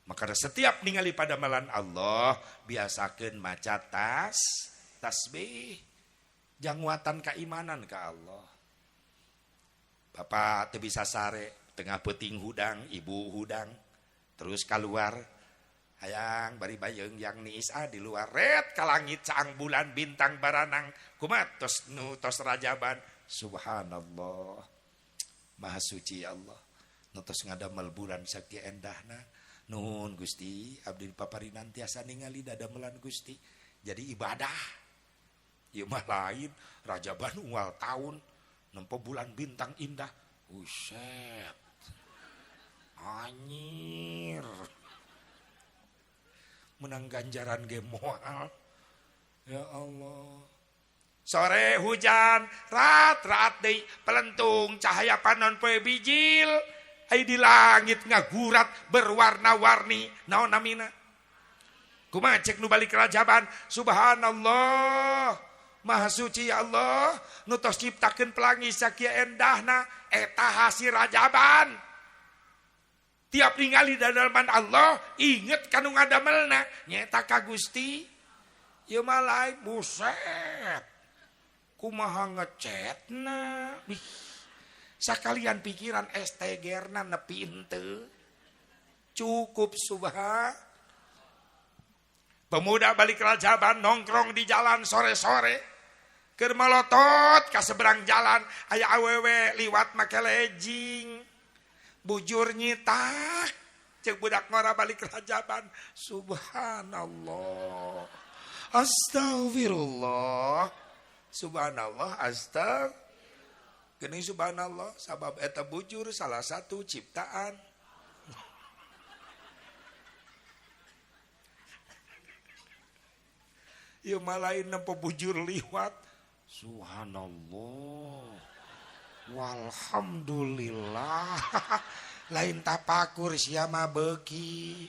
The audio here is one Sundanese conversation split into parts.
Maka setiap ningali padamelan Allah biasakeun maca tasbih janguatan keimanan ka Allah. Bapak teu bisa sare tengah peuting hudang, ibu hudang terus keluar hayang bari bayeung yang niis di luar ret ka langit caang bulan bintang baranang kumaha tos nu tos rajaban. Subhanallah, maha suci Allah nu tos ngadamel bulan sakieu endahna. Nuhun Gusti, abdi paparinan tiasa ningali dadamelan Gusti. Jadi ibadah. Ieu mah lain rajaban unggal taun nempo bulan bintang indah. Buset. Anyir. Menang ganjaran ge moal. Ya Allah. Sore hujan, rat-rat deui pelentung cahaya panon poe bijil. Ai di langit ngagurat berwarna-warni naon namina. Kumaha cek nu balik rajaban? Subhanallah, maha suci ya Allah nu tos ciptakeun pelangi sakieu endahna eta hasil rajaban. Tiap ningali dadamelan Allah inget ka nu ngadamelna nyaeta ka Gusti. Ieu mah lain buset. Kumaha ngecetna? Sakalian pikiran STG-na nepi henteu. Cukup subha. Pemuda balik rajaban nongkrong di jalan sore-sore. Keur malotot ka seberang jalan aya awewe liwat make legging. Bujur nyitak cek budak ngora balik rajaban. Subhanallah. Astagfirullah. Subhanallah astag. Geuning subhanallah sabab eta bujur salah satu ciptaan. Ieu mah lain nempo bujur liwat. Subhanallah. Walhamdulillah. Lain tapakur sia mah beuki.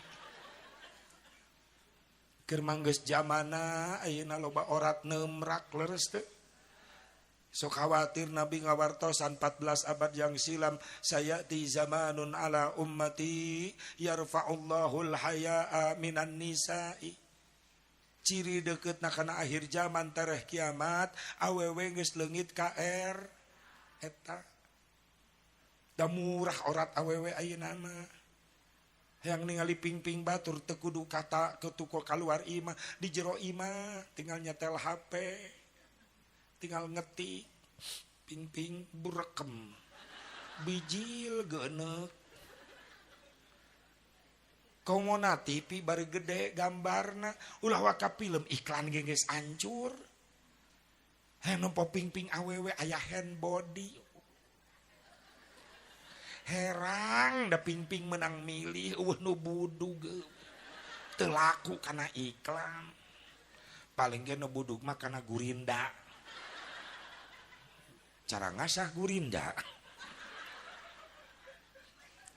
Keur manggeus jamana ayeuna loba orat neumrak leres teu. Sok khawatir Nabi ngawartosan 14 abad yang silam, sayati zamanun ala ummati yarfa'ullahul haya'a minan nisa'i. Ciri deukeutna kana akhir zaman tereh kiamat awewe geus leungit KR eta. Da murah orat awewe ayeuna mah. Hayang ningali ping-ping batur teu kudu kata ke tuko kaluar imah, di jero imah tinggal nyetel HP. Tinggal ngetik ping-ping burekem bijil geuneuk komona TV bari gede gambarna ulah waka film iklan ge geus hancur. Hayang nempo ping-ping awewe aya hand body herang da ping-ping menang milih eueuh nu budug teu laku kana iklan paling ge nu budug mah kana gurinda. Cara ngasah gurinda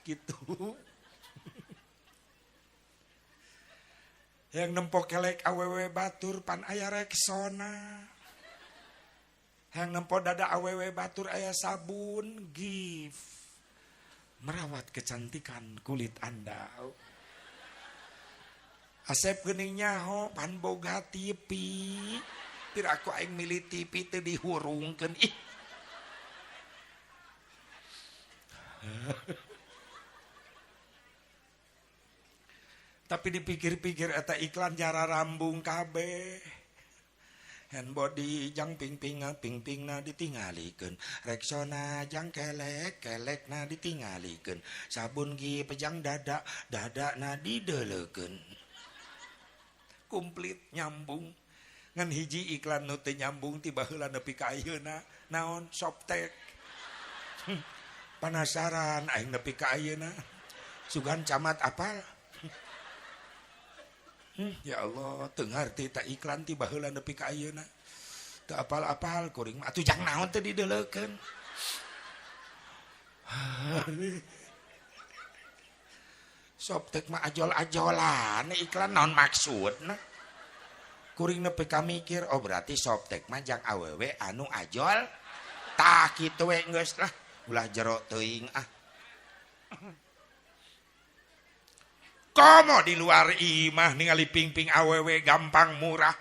gitu. Yang nempo kelek awewe batur pan aya Rexona. Yang nempo dada awewe batur aya sabun Gift. Merawat kecantikan kulit Anda. Asep geuning nyaho pan boga TV. Piraku aing milih TV teu dihurungkeun ih. Tapi dipikir-pikir eta iklan jara rambung kabeh. Hand body jang ping-ping ping-pingna ditingalikeun. Rexona jang kelek kelekna ditingalikeun. Sabun gi pejang dada dadana dideleukeun. Komplit nyambung. Ngan hiji iklan nu teu nyambung ti baheula nepi ka ayeuna naon Softex. Penasaran aing nepi ka ayeuna. Sugan camat apal. Ya Allah, teu ngarti ta iklan ti baheula nepi ka ayeuna. Teu apal-apal kuring mah atuh jang naon teh dideleukeun. Softex mah ajol-ajolan iklan naon maksudna? Kuring nepi ka mikir, oh berarti Softex mah jang awewe anu ajol. Tah kitu we geus lah. Ulah jero teuing ah. Komo di luar imah ningali pingping awewe gampang murah.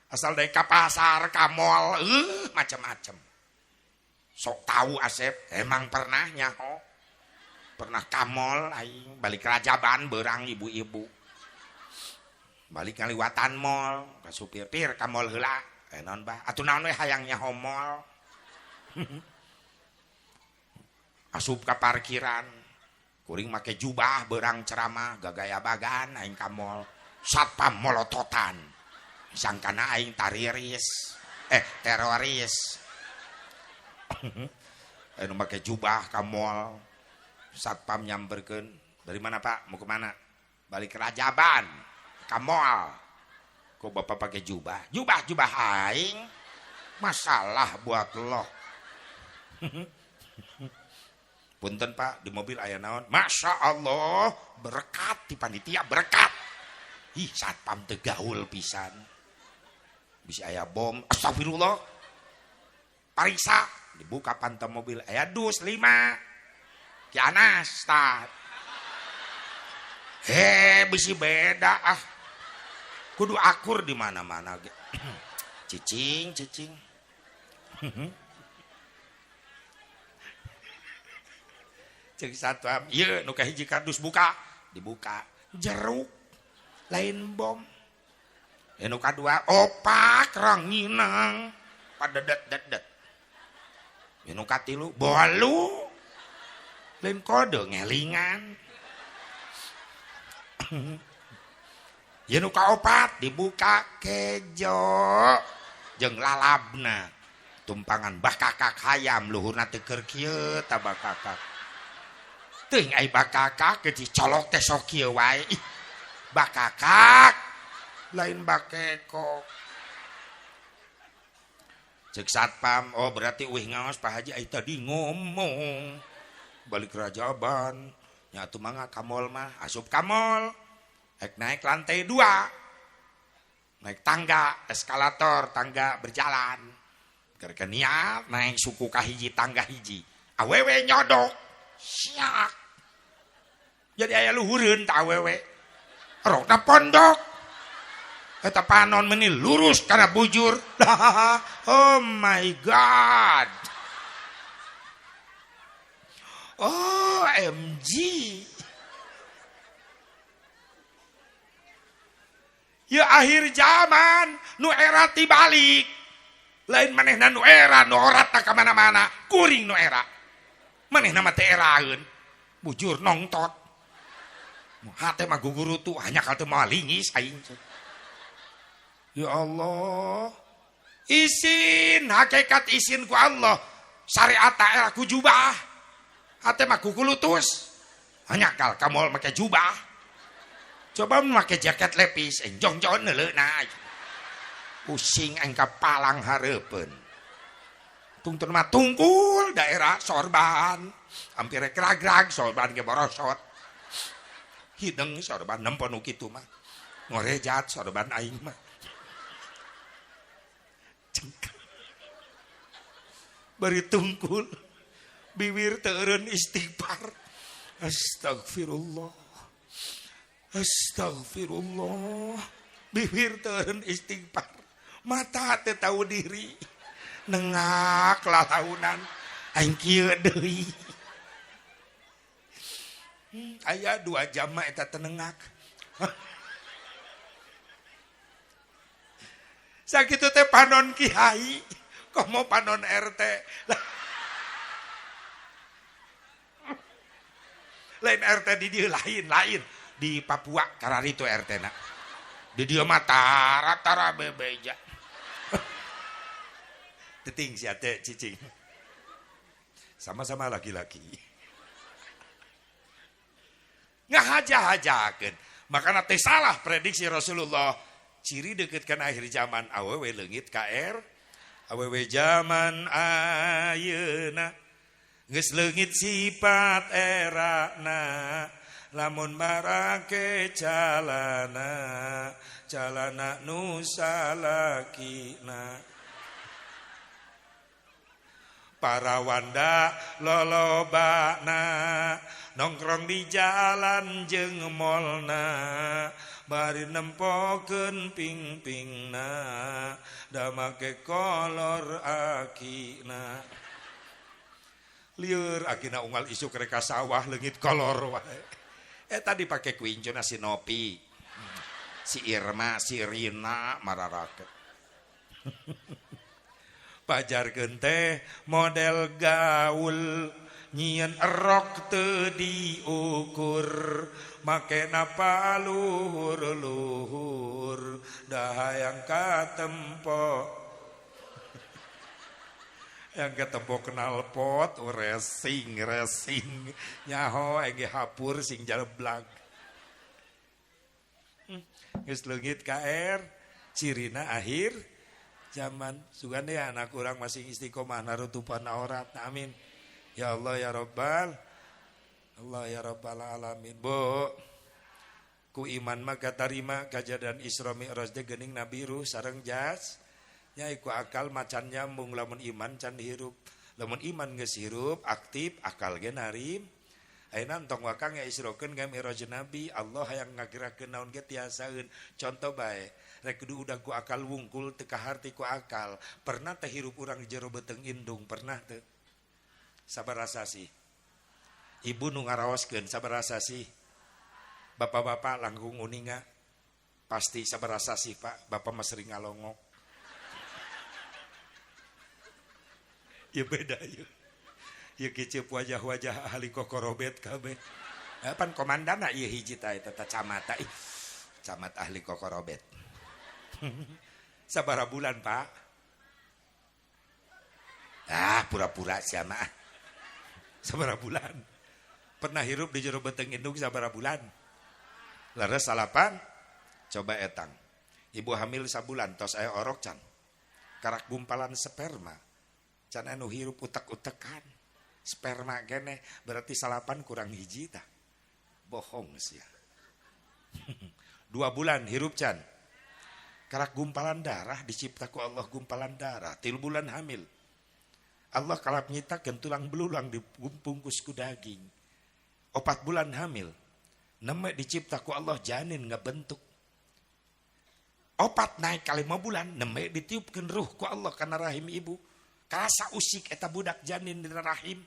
Asal dari ka pasar, ka mall, macam-macam. Sok tahu Asep, emang pernah nyaho. Pernah ka mall aing balik Rajaban berang ibu-ibu. Balik ngaliwatan mall, ka supir pir ka mall heula. Naon bah? Atuh naon we hayang nyaho mall. Asup ka parkiran. Kuring make jubah berang ceramah gagaya bagan aing ka mall. Satpam molototan. Sangkana aing tariris. Teroris. Anu make jubah ka mall. Satpam nyamperkeun, "Dari mana, Pak? Mau kemana?" "Balik ke Rajaban." Ka mall. Kok bapak pakai jubah? Jubah-jubah aing. Masalah buat lo. Punten Pak, di mobil aya naon? Masya Allah, berkat di panitia, berkat. Ih, satpam teu gaul pisan. Bisa aya bom, astagfirullah. Pariksa, dibuka pantai mobil, aya dus 5. Ki Anas, tah. Bisi beda ah. Kudu akur di mana-mana. Cicing, cicing. Cek satpam, ieu nu kahiji kardus buka, dibuka. Jeruk lain bom. Nu kadua opak ranginang padedet-dedet. Nu katilu bolu lain kode ngelingan. Nu kaopat dibuka kejo jeung lalabna tumpangan bakakak hayam luhurna teu keur kieu ta bakakak. Teuing ai bakakak geus dicolok teh sok kieu wae. Ih, bakakak lain bakekok. Cek satpam, oh berarti uih ngaos Pak Haji ai tadi ngomong. Balik Rajaban, nya atuh mangga ka mall mah, asup ka mall. Ek naik lantai 2. Naik tangga, eskalator, tangga berjalan. Keur niat naik suku ka hiji tangga hiji. Awewe nyodok. Siak. Jadi aya luhureun ta awewe. Rokna pondok. Eta panon meni lurus kana bujur. Oh my God. Oh MG. Ya akhir zaman nu era tibalik. Lain manehna nu era nu orat ka mana-mana, kuring nu era. Manehna mah teu eraeun. Bujur nongtot. Hate mah gugurutu hanya kal teu moal lingis aing. Ya Allah. Isin hakikat isin ku Allah. Syariat era ku jubah. Hate mah kukulutus. Hanya kal kamol make jubah. Coba make jaket lepis jongjon neuleuna. Pusing aing ka palang hareupeun. Tungtun mah tungkul daerah sorban. Hampir rek-rag sorban ge borosot. Hideng sorban nempo nu kitu mah. Ngorejat sorban aing mah. Cengkeh. Bari tungkul. Bibir teu eureun istighfar. Astagfirullah. Astagfirullah. Bibir teu eureun istighfar. Mata teu tahu diri. Nengak lalaunan aing kieu deui. Aya 2 jam mah eta teu nengak. Sakitu teh panon kiai, komo panon RT. Lain RT di dieu lain di Papua kararitu RT na. Di dieu mah tara-tara bebeja. Teting sia teh cicing. Sama-sama laki-laki. Ngahaja-hajakeun. Makana teh salah prediksi Rasulullah. Ciri deukeut kana akhir zaman awewe leungit KR. Awewe zaman ayeuna geus leungit sifat erana. Lamun marake calana, calana nu salakina. Para wanda lolobana nongkrong di jalan jeung molna bari nempokeun ping-pingna da make kolor akina. Lieur akina unggal isuk rek sawah leungit kolor wae. Eta dipake ku incuna si Nopi, si Irma, si Rina mararake. Pajarkeun teh model gaul nyieun erok teu diukur make napa luhur-luhur da hayang katempo. Yang ketempo kenal pot racing racing nyaho engge hapur sing jaleblag. Geus leungit KR cirina akhir zaman. Sugan deh anak urang masih istiqomah narutupan aurat. Amin. Ya Allah ya Rabbal Allah ya Rabbal alamin. Bu, ku iman mah katarima kajadian Isra Mi'raj teh geuning Nabi ruh sareng jas. Nya ku akal macan nyambung lamun iman can hirup. Lamun iman geus hirup aktif akal ge narim. Ayeuna entong wakang ngaisrokeun ka Mi'raj Nabi, Allah hayang ngagerakeun naon ge tiasaeun. Contoh bae, rek kudu udah ku akal wungkul teu kaharti ku akal. Pernah teh hirup urang di jero beuteung indung, pernah teu? Sabaraha sih? Ibu nu ngaraoskeun sabaraha sih? Bapak-bapak langkung uninga pasti sabaraha sih, Pak? Bapak mah sering ngalongok. Ya beda ya. Ieu kiceup wajah-wajah ahli kokorobet kabeh. Pan komandana ieu hiji tah eta camat ih. Camat ahli kokorobet. Sabaraha bulan, Pak? Ah, pura-pura sia mah. Sabaraha bulan? Pernah hirup di jero beuteung indung sabaraha bulan? Leres salapan? Coba etang. Ibu hamil sabulan tos aya orok can. Karak gumpalan sperma. Can anu hirup utek-utekan. Sperma kene berarti salapan kurang hiji tah. Bohong sia. 2 bulan hirup can. Karak gumpalan darah dicipta ku Allah gumpalan darah. 3 bulan hamil. Allah kalap nyitakeun tulang belulang dibungkus ku daging. 4 bulan hamil. Neme dicipta ku Allah janin ngabentuk. 4 naik ka 5 bulan neme ditiupkeun ruh ku Allah kana rahim ibu. Karasa usik eta budak janin di rahim.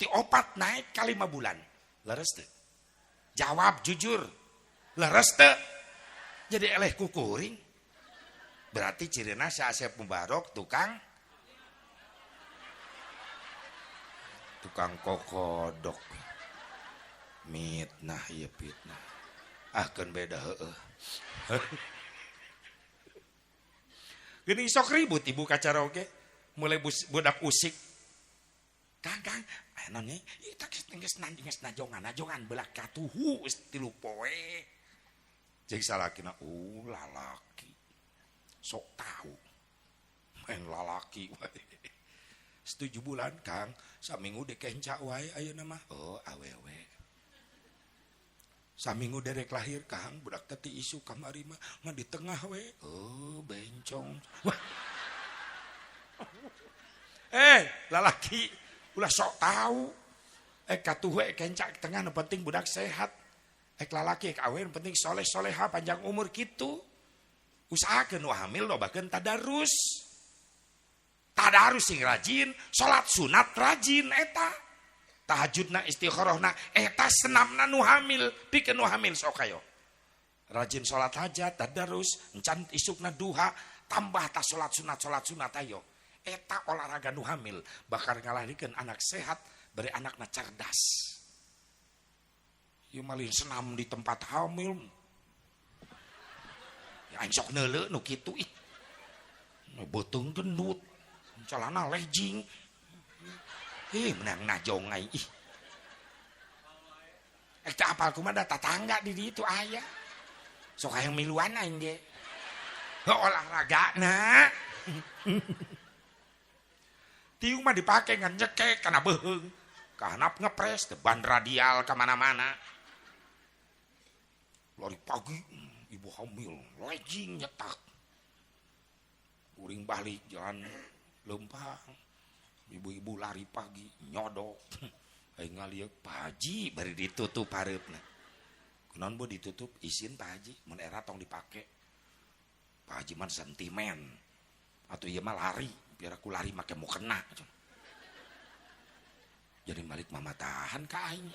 Ti 4 naik ka 5 bulan. Leres teu? Jawab jujur. Leres teu? Jadi eleh kukuring. Berarti cirina si Asep Mubarok tukang kokodok. Mitnah ieu fitnah. Ah keun beda heueuh. Geuning sok ribut ibu kacara oge. Mulai budak usik. Kang kang aya naon nya? Ieu teh geus najongan belah katuhu geus 3 poe. Jeung salakina lalaki. Sok tahu. Main lalaki wae. 7 bulan Kang, saminggu dekenca wae ayeuna mah. Oh, awewe. Saminggu derek lahir Kang, budak teh ti isu kamari mah ngan di tengah we. Oh, bencong. Wah. Lalaki ulah sok tahu. Katuh we kenca tengah nu penting budak sehat. Lalaki ek awe nu penting soleh-soleha panjang umur kitu. Usahakeun nu hamil lobakeun tadarus. Tadarus sing rajin, salat sunat rajin eta. Tahajudna istikharahna eta senamna nu hamil, pikeun nu hamil sok ayo. Rajin salat hajat, tadarus, encan isukna duha, tambah ta salat sunat ayo. Eta olahraga nu hamil bakal ngalahirkeun anak sehat, bari anakna cerdas. Ieu malih senam di tempat hamil. Ya aing sok neuleuh nu kitu ih. Nu beuteung gendut, celana legging. Ih menang najong aing ih. Teu apal kumaha da tatangga di ditu aya. Sok hayang miluan aing ge. Heuh olahragana. Tiung mah dipake ngan nyekek kana beuheung. Kahanap ngepres teh ban radial ka mana-mana. Lari pagi ibu hamil legging nyetak. Kuring balik jalan leumpang. Ibu-ibu lari pagi nyodok. Aing ngalieu Pak Haji bari ditutup hareupna. Kunaon bu ditutup isin Pak Haji mun era tong dipake. Pak Haji mah sentimen. Atuh ieu mah lari, biar aku lari make mukena. Jadi balik mama tahan ka aing.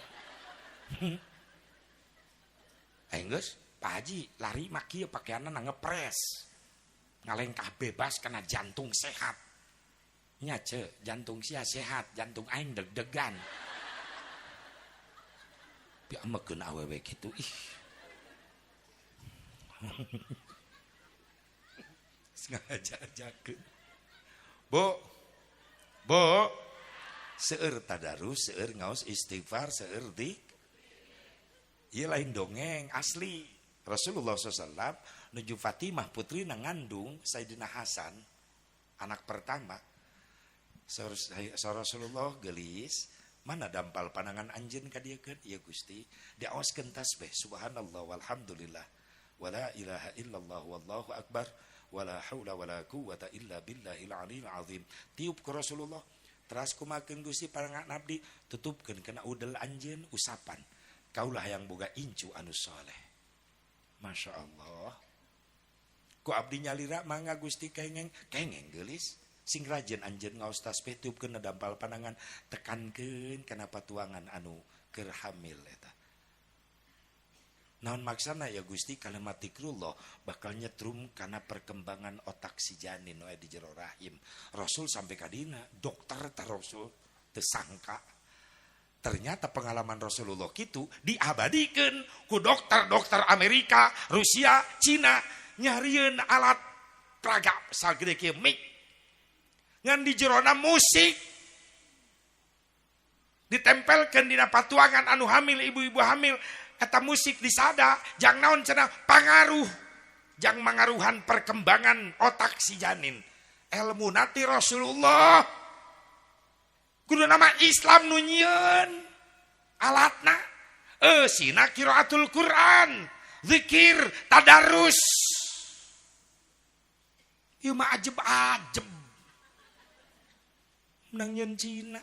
Aing geus Pak Haji lari mah kieu pakeanna ngepres. Ngalengkah bebas karena jantung sehat. Nya ce, jantung sia sehat, jantung aing deg-degan. Pi amekeun awewe kitu ih. Sengaja-ajakeun. Bu. Bu. Seueur tadarus, seueur ngaos istighfar, seueur dik. Ieu lain dongeng asli. Rasulullah SAW nuju Fatimah putri ngandung Sayyidina Hasan anak pertama. Rasulullah gelis, mana dampal panangan anjeun ka dieu keun? Ieu Gusti, diaoskeun tasbih subhanallah walhamdulillah wala ilaha illallah wallahu akbar wala haula wala quwata illa billahil aliyil azim. Tiup ku Rasulullah, teras kumakeun Gusti panangan abdi, tutupkeun kana udel anjeun usapan. Kaulah yang boga incu anu soleh. Masya Allah. Ku abdi nyalira mangga Gusti kengeng, kengeng geulis. Sing rajin anjeun ngaos tasbih tiupkeun dampal panangan tekankeun kana patuangan anu keur hamil eta. Naon maksana ya Gusti kalimat zikrullah bakal nyetrum kana perkembangan otak si janin nu aya di jero rahim. Rasul sampai kadina dokter ta Rasul teu sangka. Ternyata pengalaman Rasulullah kitu diabadikeun ku dokter-dokter Amerika, Rusia, Cina nyarieun alat praga sagede kieu mic. Ngan di jerona musik ditempelkeun dina patuangan anu hamil, ibu-ibu hamil eta musik disada jang naon cenah pangaruh jang mangaruhan perkembangan otak si janin. Ilmu nati Rasulullah kudu nama Islam nu nyieun alatna eusina qiraatul Quran, zikir, tadarus. Ieu mah ajeb-ajeb menang nyeun Cina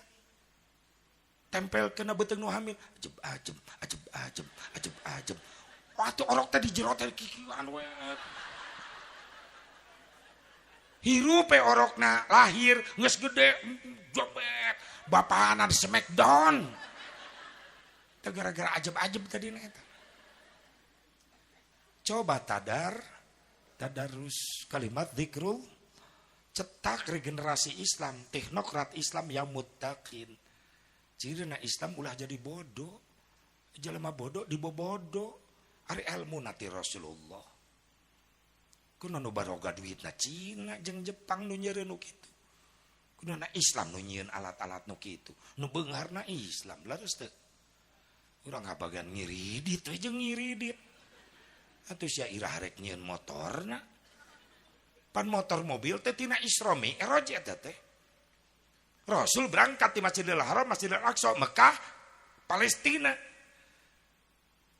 tempel kena beuteung nu hamil ajeb ajeb ajeb ajeb ajeb ajeb. Wah tuh orok teh di jero teh kikieuan we. Hirup we orokna lahir geus gede jobet bapana di smackdown teh gara-gara ajeb-ajeb tadi na eta. Coba tadarus kalimat zikrul cetak regenerasi Islam, teknokrat Islam yang muttaqin. Cirina Islam ulah jadi bodoh. Jelema bodoh dibobodo. Ari ilmu nati Rasulullah. Kuno nu baroga duitna Cina jeung Jepang nu nyieun nu kitu. Kuno na Islam nu nyieun alat-alat nu kitu. Nu beungharna Islam leres teu. Urang ngabagian ngiridit we jeung ngiridit. Atuh sia irah rek nyieun motorna. Pan motor mobil teh tina Isra Mi'raj eta teh. Rasul berangkat di Masjidil Haram, Masjidil Aqsa, Mekah, Palestina.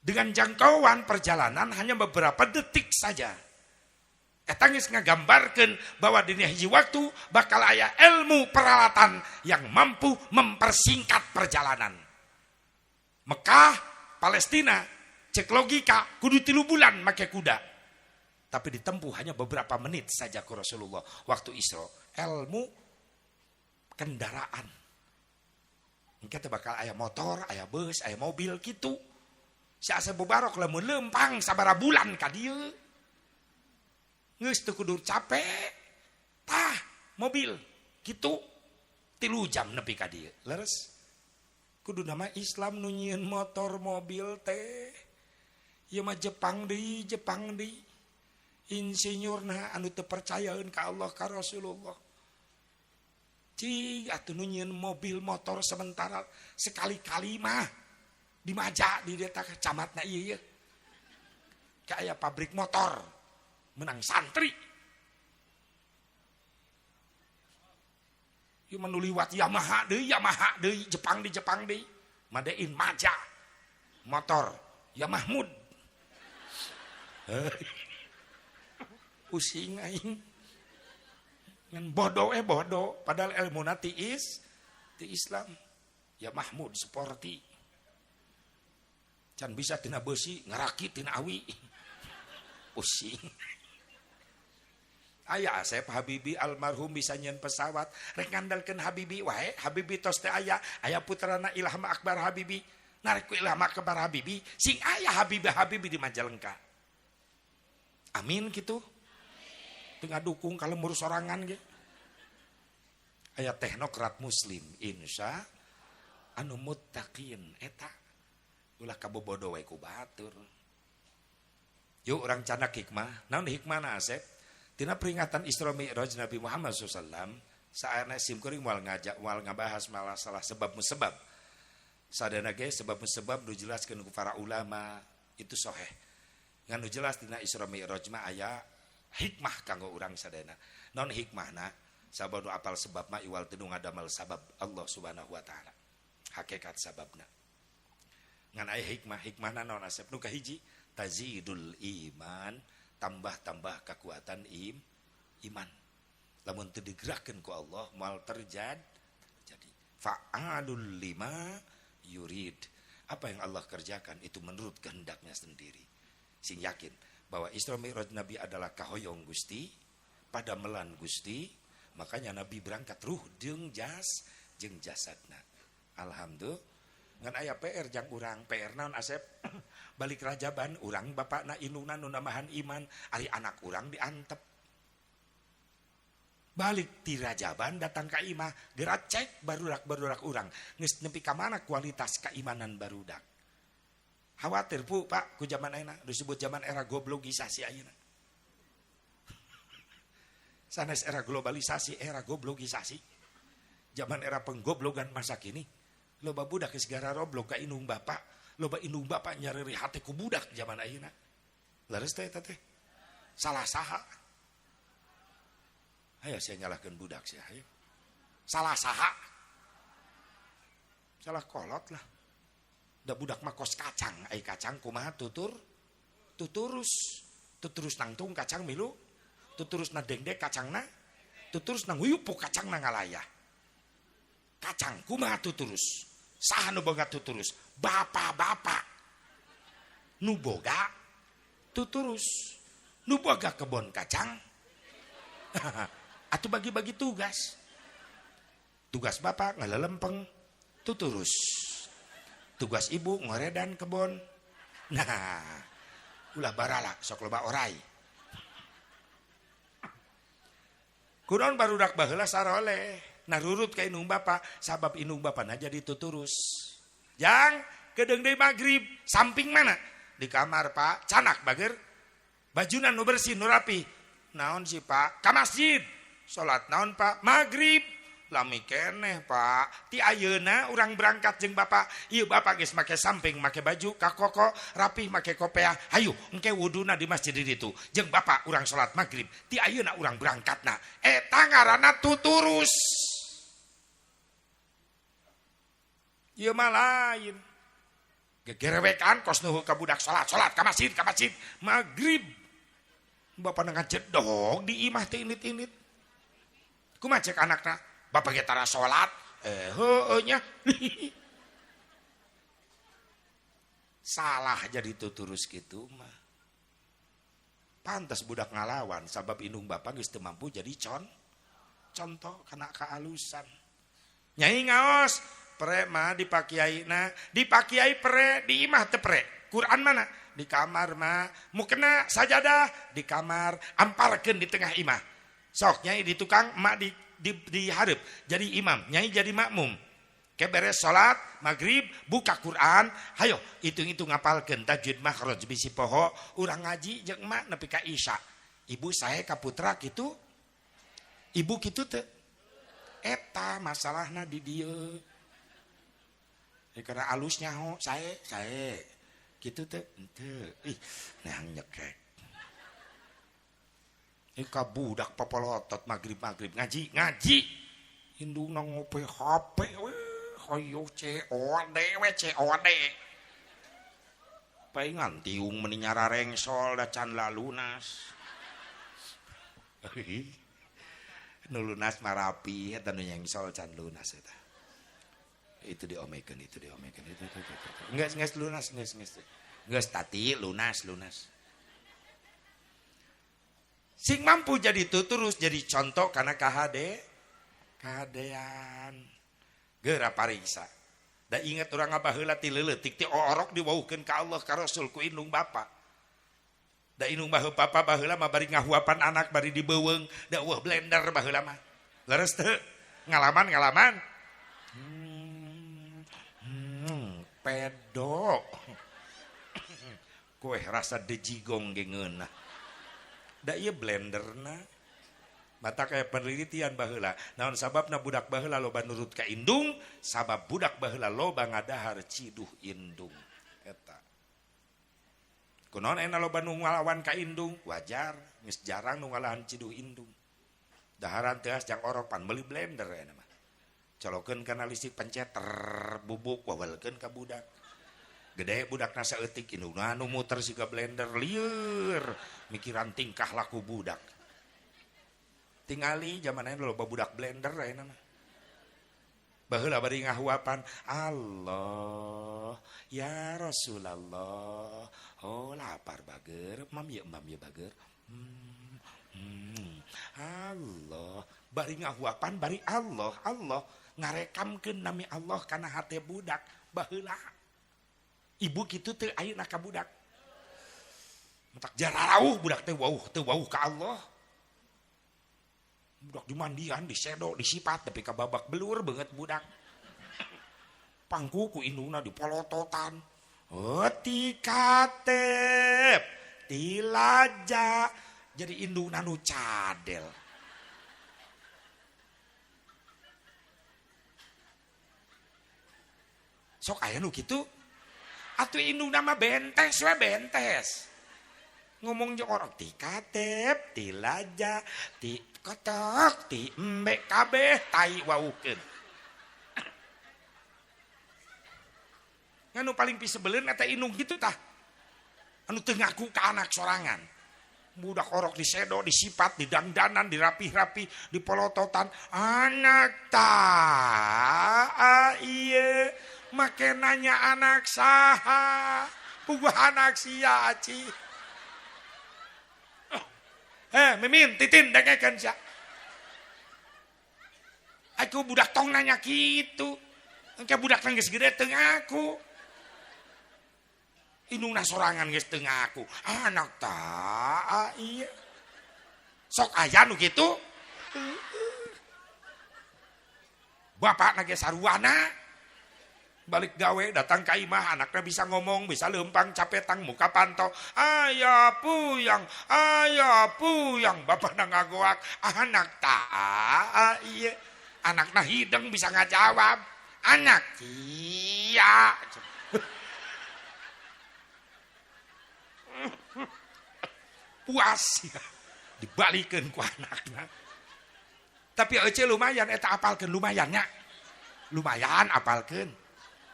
Dengan jangkauan perjalanan hanya beberapa detik saja. Eta geus ngagambarkeun bahwa dina hiji waktu bakal aya ilmu peralatan yang mampu mempersingkat perjalanan. Mekah, Palestina, cek logika kudu 3 bulan make kuda. Tapi ditempuh hanya beberapa menit saja ku Rasulullah waktu Isra. Ilmu kendaraan. Engke teh bakal aya motor, aya bus, aya mobil kitu. Si Asep Mubarok lamun lempang sabaraha bulan ka dieu. Geus teu kudu capek. Tah, mobil kitu 3 jam nepi ka dieu. Leres. Kudu nama Islam nu nyieun motor mobil teh. Ieu mah Jepang deui, Jepang deui. Insinyurna anu teu percayaeun ka Allah ka Rasulullah. Cing atuh nu nyieun mobil motor sementara sekali-kali mah dimaja di dieu tah camatna ieu ieu. Ka aya pabrik motor menang santri. Ieu mah nu liwat Yamaha deui, Jepang di Jepang deui. Madein maja motor Yamahmud. Pusing aing. Ngan bodoh bodoh padahal ilmu nati is Teu Islam. Ya Mahmud Sporty. Can bisa tina besi ngarakit tina awi. Pusing. Aya Asep Habibi almarhum bisa nyeun pesawat rek ngandalkeun Habibi wae, Habibi tos teh aya, aya putrana Ilham Akbar Habibi. Narek ku Ilham Akbar Habibi sing aya Habibi Habibi di Majalengka. Amin kitu. Teu ngadukung ka lembur sorangan ge. Aya teknokrat muslim insya anu muttaqin eta ulah kabobodo wae ku batur. Yuk urang canak hikmah. Naon hikmahna Asep? Tina peringatan Isra Mi'raj Nabi Muhammad SAW, saena sim kuring moal ngajak moal ngabahas malah salah sebab musebab. Sadana ge sebab musebab nu jelaskeun ku para ulama itu soheh. Ngan nu jelas dina Isra Mi'raj mah aya hikmah kanggo urang sadayana. Naon hikmahna? Sabab nu apal sebab mah iwal teu nu ngadamel sabab Allah Subhanahu wa taala. Hakikat sababna. Ngan aya hikmah, hikmahna naon Asep? Nu kahiji tazidul iman, tambah-tambah kekuatan iman. Lamun teu digerakkeun ku Allah moal terjadi. Fa'alul lima yurid. Apa yang Allah kerjakan itu menurut kehendaknya sendiri. Sing yakin bahwa Isra Mi'raj Nabi adalah kahoyong Gusti, pada melan Gusti, makanya Nabi berangkat ruh jeung jas jeung jasadna. Alhamdulillah. Ngan aya PR jang urang, PR naon Asep? Balik rajaban urang bapakna indungna nu namahan iman, ari anak urang diantep. Balik ti rajaban datang ka imah, geura cek barudak-barudak urang geus nepi ka mana kualitas keimanan barudak. Khawatir Bu, Pak, ku zaman ayeuna disebut zaman era goblogisasi ayeuna. Sanes era globalisasi, era goblogisasi. Zaman era penggoblogan masa kini. Loba budak geus gararoblog ka indung bapak, loba indung bapak nyareri hate ku budak zaman ayeuna. Leres teh eta teh. Salah saha? Ayo saya nyalahkeun budak sia, ayo. Salah saha? Salah kolot lah. Da budak mah kos kacang, ai kacang kumaha tutur? Tuturus. Tuturus nangtung kacang milu, tuturus na dengdek kacangna, tuturus nang huyupuk kacangna ngalayah. Kacang kumaha tuturus? Saha nu boga tuturus? Bapak-bapak nu boga tuturus, nu boga kebon kacang. Atuh bagi-bagi tugas. Tugas bapak ngalelempeng tuturus. Tugas ibu ngoredan kebon. Nah, ulah baralak sok loba orai. Kunaon barudak baheula saroleh. Narurut ka indung bapak, sabab indung bapana jadi tuturus. Jang kedeung deui magrib, samping mana? Di kamar Pak, canak bager. Bajuna nu bersih nu rapi. Naon sih Pak? Ka masjid. Salat naon Pak? Magrib. Lami keneh Pak. Ti ayeuna urang berangkat jeung bapak. Ieu bapak geus make samping, make baju kakoko, rapih make kopeah. Hayu engke wuduna di masjid ditu. Jeung bapak urang salat magrib. Ti ayeuna urang berangkatna. Eta ngaranna tuturus. Ieu mah lain. Gegerewekan kos nuhu ka budak salat, salat ka masjid, ka masjid. Magrib. Bapak ngajedog di imah teh init-init. Kumaha cek anakna? Bapak ge tara salat, heueuh nya. Salah jadi tuturus kitu mah. Pantas budak ngalawan sabab indung bapak geus teu mampu jadi contoh kana kaalusan. Nyai ngaos, pre mah dipakiaina, dipakiai pre di imah teu pre. Quran mana? Di kamar mah. Mukena sajadah di kamar, amparkeun di tengah imah. Sok nyai di tukang, emak di hareup jadi imam, nyai jadi makmum. Ke beres salat maghrib buka Quran, hayo hitung-hitung ngapalkeun tajwid makhraj bisi poho, urang ngaji jeung emak nepi ka Isya. Ibu sae ka putra kitu? Ibu kitu teu? Eta masalahna di dieu. Karena alus nyaho sae sae. Kitu teu? Henteu. Ih, neang nyekek. Ika budak popolotot magrib-magrib ngaji ngaji. Indungna ngope HP we, hayo COD we COD. Paingan tiung meni nyararengsol da can lalunas. Nu lunas mah rapi eta nu nyengsol can lunas eta. Itu diomekeun, itu diomekeun, itu. Geus lunas, geus. Geus tati lunas. Sing mampu jadi itu terus jadi contoh karena kahadean. Geura pariksa. Da inget urang baheula ti leuletik ti orok diwauhkeun ka Allah ka Rasul ku indung bapa. Da indung bapa baheula mah bari ngahuapan anak bari dibeuweung da eueuh blender baheula mah. Leres teu? Ngalaman. Pedo. Kue rasa dejigong ge ngeunah. Da ieu blenderna. Mata kayak penelitian baheula. Naon sababna budak baheula loba nurut ka indung, sabab budak baheula loba ngadahar ciduh indung. Eta. Kunaon ena loba nu ngalawan ka indung? Wajar, geus jarang nu ngalahan ciduh indung. Daharan teas jang orok pan meuli blender eta mah. Colokeun kana listrik pencet bubuk wawelkeun ka budak. Gede budakna saeutik indungna nu muter siga blender lieur mikiran tingkah laku budak. Tingali zaman ayeuna loba budak blender ayeuna mah. Baheula bari ngahuapan Allah ya Rasulullah. Oh lapar bager, mam ye bager. Allah bari ngahuapan bari Allah Allah ngarekamkeun nami Allah kana hate budak baheula. Ibu kitu teu ayeuna ka budak. Mentak jararauh budak teh wauh teu wauh ka Allah. Budak dimandian, disedo, disipat tapi ka babak belur banget budak. Pangku ku indungna dipolototan. Heuti katep tilaja jadi indungna nu cadel. Sok aya nu kitu. Atuh indungna mah bentes we bentes. Ngomong jeung orang ti katep, ti laja, ti kotok, ti embe kabeh tai waukeun. Nganu paling pisebeleun eta indung kitu tah. Anu teu ngaku ka anak sorangan. Budak orok disedo, disipat, didangdanan, dirapih-rapih, dipolototan. Anak ta ieu make nanya anak saha, puguh anak sia aci. Mimin, titin, dengekeun sia. Aku budak tong nanya kitu. Engke budak geus gede teu ngaku. Indungna sorangan geus teu ngaku. Anak ta ieu. Sok aya nu kitu. Bapakna ge saruana. Balik gawe datang ka imah anaknya bisa ngomong bisa lempang capetang muka panto ayah puyang bapakna ngagoak anak ta ieu anakna hideng bisa ngajawab anak iya puas ya dibalikeun ku anakna tapi euceu lumayan eta apalkeun lumayan nya lumayan apalkeun.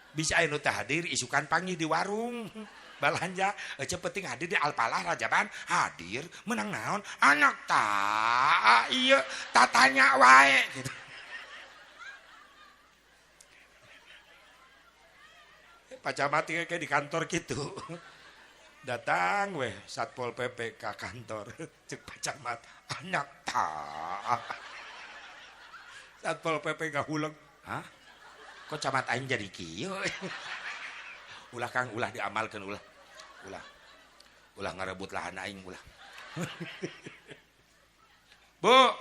Bisa anu teh hadir isukan panggih di warung balanja ece penting hadir di Alpalah Rajaban hadir menang naon anak ta ieu tatanya wae gitu. Pak Camat kayak di kantor gitu. Datang weh Satpol PP ke kantor cek Pak Camat anak ta. Satpol PP ngahuleng, hah? Kok camat aing jadi kieu? Ulah Kang, ulah diamalkeun ulah. Ulah. Ulah ngarebut lahan aing ulah. Bu.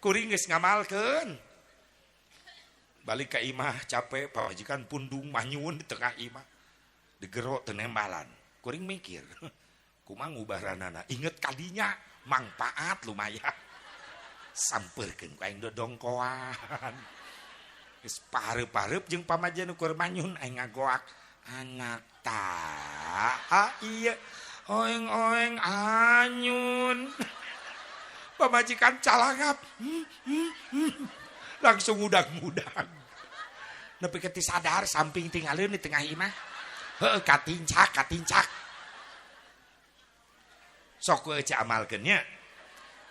Kuring geus ngamalkeun. Balik ka imah capek, pamajikan pundung manyun di tengah imah. Digero teu nembalan. Kuring mikir, kumaha ngubaranana? Inget kadinya, mangpaat lumayan. Sampeurkeun ku aing dodongkoan. Geus pareup-pareup jeung pamajikan ukur manyun aing ngagoak. Anak ta ieu oeng-oeng anyun. Pamajikan calangap. Langsung udag-mudag. Nepi ka sadar samping tinggalin di tengah imah. Heuh katincak katincak. Sok we amalkeun nya.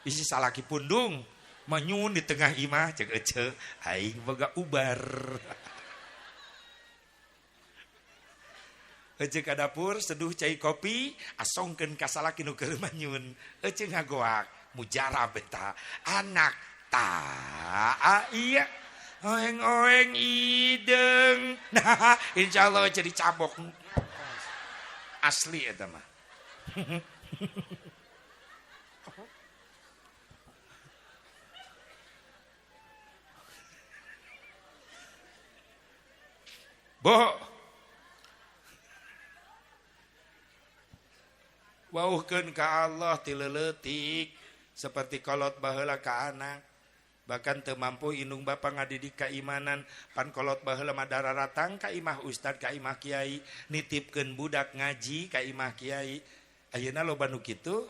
Bisi salaki pundung. Manyun di tengah imah cek ece aing boga ubar. Ece ka dapur seduh cai kopi asongkeun ka salaki nu keur manyun. Ece ngagoak mujarab eta anak ta iya oeng-oeng ideng. Nah, insyaallah jadi cabok. Asli eta mah. Bo. Wauhkeun ka Allah ti leuletik seperti kolot baheula ka anak. Bahkan teu mampu indung bapa ngadidik keimanan pan kolot baheula mah dararatang ka imah ustad ka imah kiai nitipkeun budak ngaji ka imah kiai. Ayeuna loba nu kitu.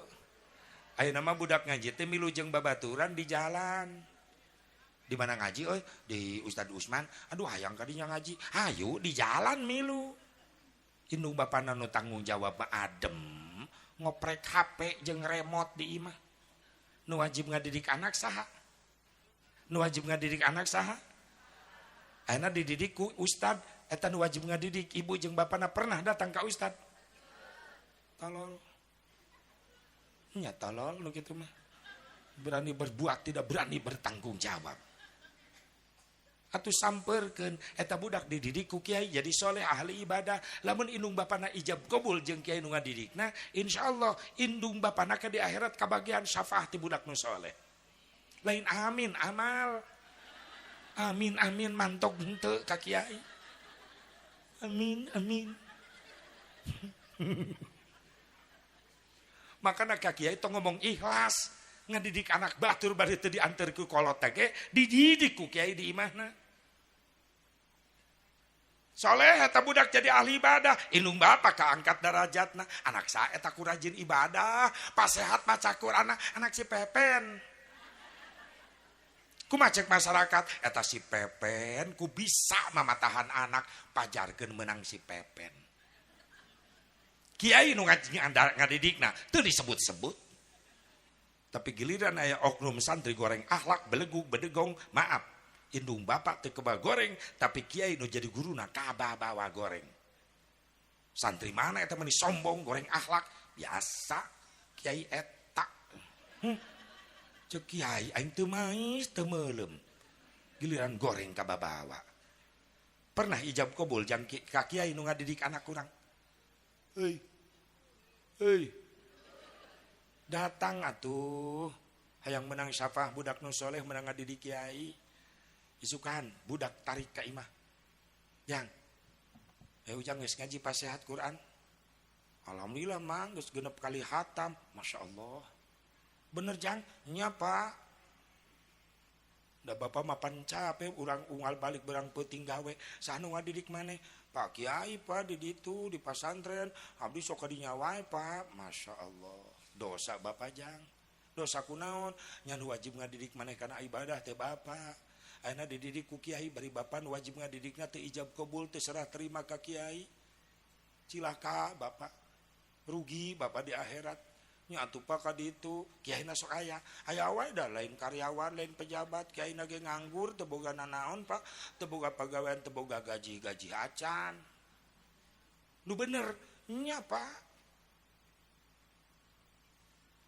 Ayeuna mah budak ngaji teh milu jeung babaturan di jalan. Di mana ngaji euy? Di Ustad Usman. Aduh hayang kadinya ngaji. Hayu di jalan milu. Indung bapana nu tanggung jawab mah adem, ngoprek HP jeung remote di imah. Nu wajib ngadidik anak saha? Nu wajib ngadidik anak saha? Ayeuna dididik ku ustad, eta nu wajib ngadidik ibu jeung bapana pernah datang ka ustad. Tolol. Nya tolol nu kitu mah. Berani berbuat tidak berani bertanggung jawab. Atuh samperkeun eta budak dididik ku kiai jadi soleh ahli ibadah. Lamun indung bapana ijab kabul jeung kiai nu ngadidikna, insyaallah indung bapana ke di akhirat kabagian syafaat ti budak nu soleh. Lain amin amal. Amin amin mantok henteu ka kiai. Amin amin. Makana ka kiai tong ngomong ikhlas. Ngadidik anak batur bari teu dianteur ku kolot teh ge dididik ku kiai di imahna. Soleh eta budak jadi ahli ibadah, indung bapa kaangkat darajatna, anak sae eta ku rajin ibadah, pasehat maca Quran, anak si Pepen. Kumaha cek masyarakat eta si Pepen ku bisa mamatahan anak pajarkeun meunang si Pepen. Kiai nu ngadidikna teu disebut-sebut. Tapi giliran aya oknum santri goreng akhlak belegug bedegong, maaf indung bapak teu keba goreng tapi kiai nu jadi guruna kababawa goreng. Santri mana eta meni sombong goreng akhlak biasa kiai eta. Cek kiai aing teu mais teu meuleum. Giliran goreng kababawa. Pernah ijab kabul jang ka kiai nu ngadidik anak urang. Heuy. Heuy. Datang atuh hayang menang syafah budak nu soleh menang ngadidik kiai. Isukan budak tarik ka imah. Jang. Ujang geus ngaji pasehat Quran. Alhamdulillah mang geus genep kali hatam, masyaallah. Bener jang, nya Pak. Da bapak mah pan capek urang unggal balik berang peuting gawe. Saha nu ngadidik maneh? Pak Kiai Pak di ditu di pasantren, abdi sok kadinya wae Pak. Masyaallah. Dosa bapak jang. Dosa kunaon? Nya nu wajib ngadidik maneh kana ibadah teh bapak. Ayeuna dididik ku kiai bari bapak nu wajib ngadidikna teu ijab kabul teu serah terima ka kiai. Cilaka bapak. Rugi bapak di akhirat. Nya atuh Pak ka ditu kiaina sok aya. Aya wae da lain karyawan, lain pejabat, kiaina ge nganggur teu boga nanaon Pak, teu boga pagawean, teu boga gaji-gaji acan. Nu bener nya Pak.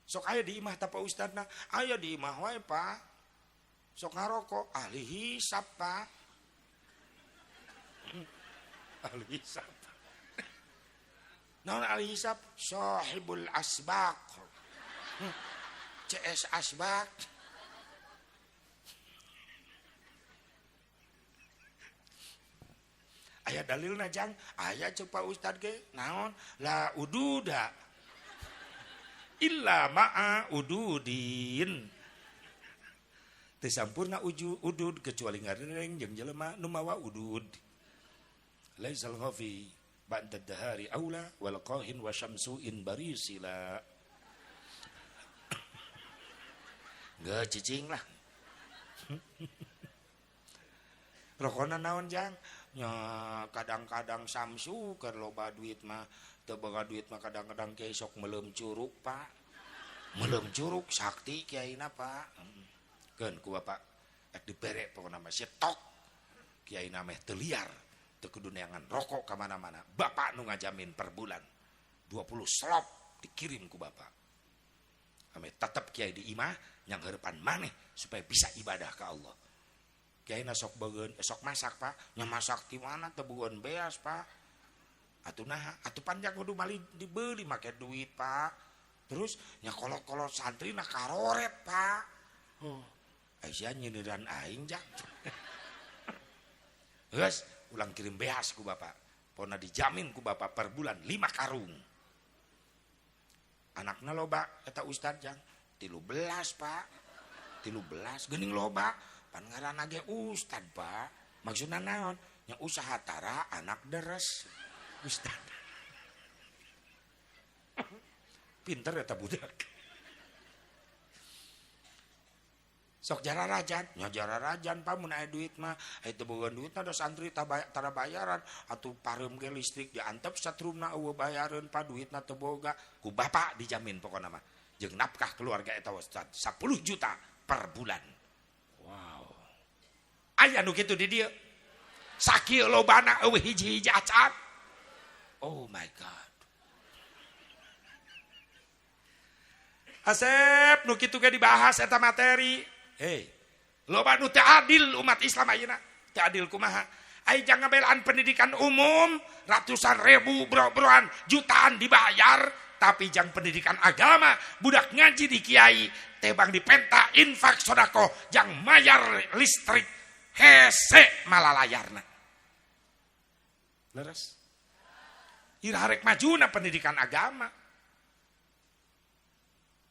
Sok aya di imah ta Pak Ustadna, aya di imah wae Pak. Sok ngarokok, ahli hisap Pak. Ahli hisap. Naon ahli hisap? Sahibul asbak. CS asbak. Aya dalilna jang, aya cek Pak Ustad ge, naon? La ududa illa ma'a ududin. Teu sampurna udud kecuali ngarereng jeung jelema nu mawa udud. Laisal ghafi ba'da dahari aula wal qahin wa syamsu in barisila. Geus cicing lah. Rokona naon jang? Nya kadang-kadang samsu keur loba duit mah teu boga duit mah kadang-kadang kiai sok meuleum curug Pak. Meuleum curug sakti kiaina Pak. Keun ku bapak ek dibere pokona mah tok. Kiai na meh teu liar, teu kudu neangan rokok ka mana-mana. Bapak nu ngajamin per bulan 20 slop dikirim ku bapak. Ame tetep kiai di imah yang harapan maneh supaya bisa ibadah ke Allah. Kiai na sok begeun, sok masak Pak, nya masak di mana teu bogoan beas Pak. Atuh naha, atuh panjang kudu mali dibeli make duit Pak. Terus nya kolot-kolot santri na karoret Pak. Oh, aya nyindiran aing jak. Geus, ulang kirim beas ku bapak. Pona dijamin ku bapak per bulan 5 karung. Anakna loba eta ustad jang 13 Pak. 13 geuning loba. Pan ngaranna ge ustad Pak. Maksudna naon? Nya usaha tara anak deres. Ustad. Pinter eta budak. Sok jararajan, nya jararajan Pak mun aya duit mah, aya teu boga duit mah da santri tara bayaran, atuh pareum ge listrik diantep satrumna eueuh bayareun Pak duitna teu boga, ku bapak dijamin pokona mah. Jeung nafkah keluarga eta ustad 10 juta per bulan. Wow. Aya nu kitu di dieu. Sakieu lobana eueuh hiji-hiji acan. Oh my God. Asep nu kitu ge dibahas eta materi. Hei, loba nu teu adil umat Islam ayeuna. Teu adil kumaha? Ai jangan ngabelaan pendidikan umum ratusan ribu bro-broan jutaan dibayar, tapi jang pendidikan agama budak ngaji di kiai tebang dipenta infak sodako jang mayar listrik hese malalayarna. Leres? Ira harek majuna pendidikan agama.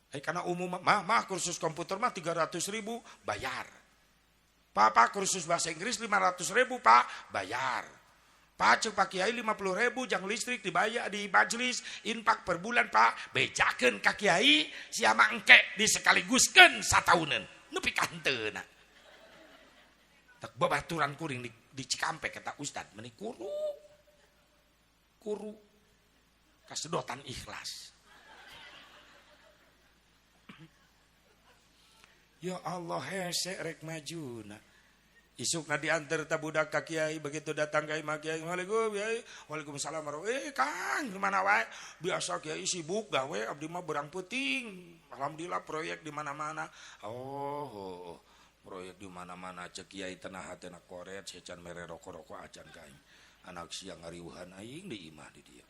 Karena umum mah kursus komputer mah 300.000 bayar. Papa kursus bahasa Inggris 500.000 Pak bayar. Pak cek Pak Kiai 50.000 jang listrik dibayar di majelis infak per bulan Pak bejakeun ka kiai siama engke disekaliguskeun satauneun nepi ka henteuna. Tak babaturan kuring di Cikampek kata ustad meni kuru. Kuru kasedotan ikhlas. Ya Allah hese rek majuna. Isukna diantar ta budak ka kiai, begitu datang ka imah kiai, "Waalaikum kiai." Waalaikumsalam. Kang, gimana wae? Biasa kiai sibuk gawe abdi mah berang peuting. Alhamdulillah proyek di mana-mana. Oh, proyek di mana-mana cek kiai tenah hatena koret secan mere rokok-rokok acan ka aing. Anak siang ngariuhan aing di imah di dieu.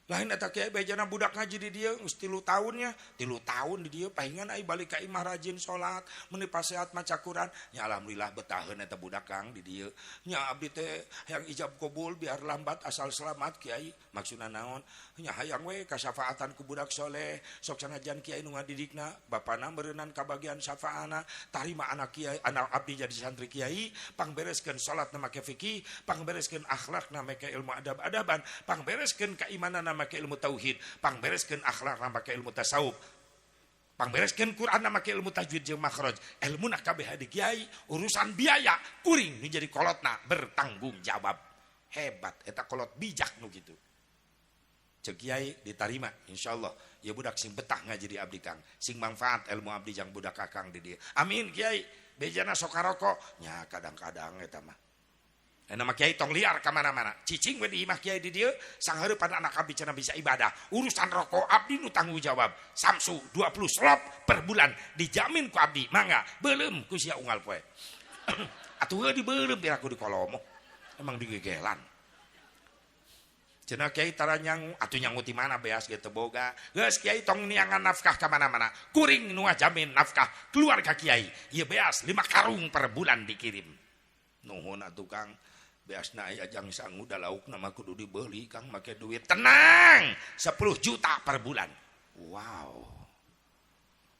Lain eta kiai bejana budak ngaji di dieu geus 3 tahunnya, 3 tahun di dieu pahingan ai balik ka imah rajin salat, meuni pasehat maca Quran. Nya alhamdulillah betaheun eta budak Kang di dieu. Nya abdi teh hayang ijab kabul biar lambat asal selamat kiai. Maksudna naon? Nya hayang we kasyafaatan ku budak soleh, sok sanajan kiai nu ngadidikna, bapana meureunnan kabagian syafaana, tarima anak kiai, anak abdi jadi santri kiai, pangbereskeun salatna make fikih, pangbereskeun akhlakna make ilmu adab-adaban, pangbereskeun keimananna make ilmu tauhid, pangbereskeun akhlak make ilmu tasawuf, pangbereskeun Quran make ilmu tajwid jeung makhraj. Ilmuna kabeh di kiai, urusan biaya kuring nu jadi kolotna bertanggung jawab. Hebat eta kolot bijak nu kitu. Ceuk kiai ditarima insyaallah. Ya budak sing betah ngaji di abdi Kang, sing manfaat ilmu abdi jang budak akang di dieu. Amin kiai. Bejana sok karoko nya kadang-kadang eta mah. Nama kiai tong liar ka mana-mana. Cicing we di imah kiai di dieu, sangheurepan anak abdi cenah bisa ibadah. Urusan rokok abdi nu tanggung jawab. Samsu 20 slop per bulan dijamin ku abdi. Mangga beuleum ku sia unggal poe. Atuh heuh dibeuleum biar aku dikolomo. Emang digegelan. Cenah kiai tara nyangu, atuh nyangu ti mana beas ge teu boga. Geus kiai tong niangan nafkah ka mana-mana. Kuring nu ngajamin nafkah keluarga kiai. Ieu beas 5 karung per bulan dikirim. Nuhun atuh Kang. Beasna aya jang sangu da laukna mah kudu dibeli Kang make duit. Tenang, 10 juta per bulan. Wow.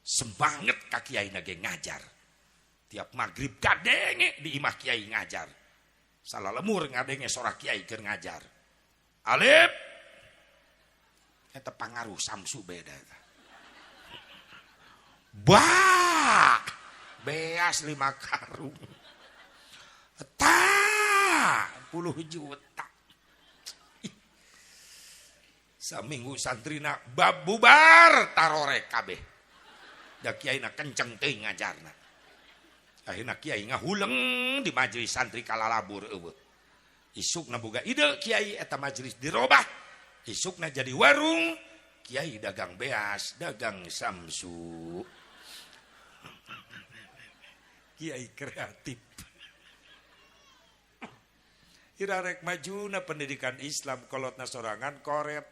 Semangat ka kiai na ge ngajar. Tiap magrib kadenge di imah kiai ngajar. Salah lemur ngadenge sora kiai keur ngajar. Alif. Eta pangaruh Samsu beda eta. Bah, beas 5 karung. Ta 10 juta. Saminggu santrina bab bubar tarorek kabeh. Da kiaina kenceng teuing ngajarna. Akhirna kiai ngahuleng di majelis santri kalalabur eueuh. Isukna boga ide kiai eta majelis dirobah. Isukna jadi warung, kiai dagang beas, dagang samsu. Kiai kreatif. Ira rek majuna pendidikan Islam kolotna sorangan koret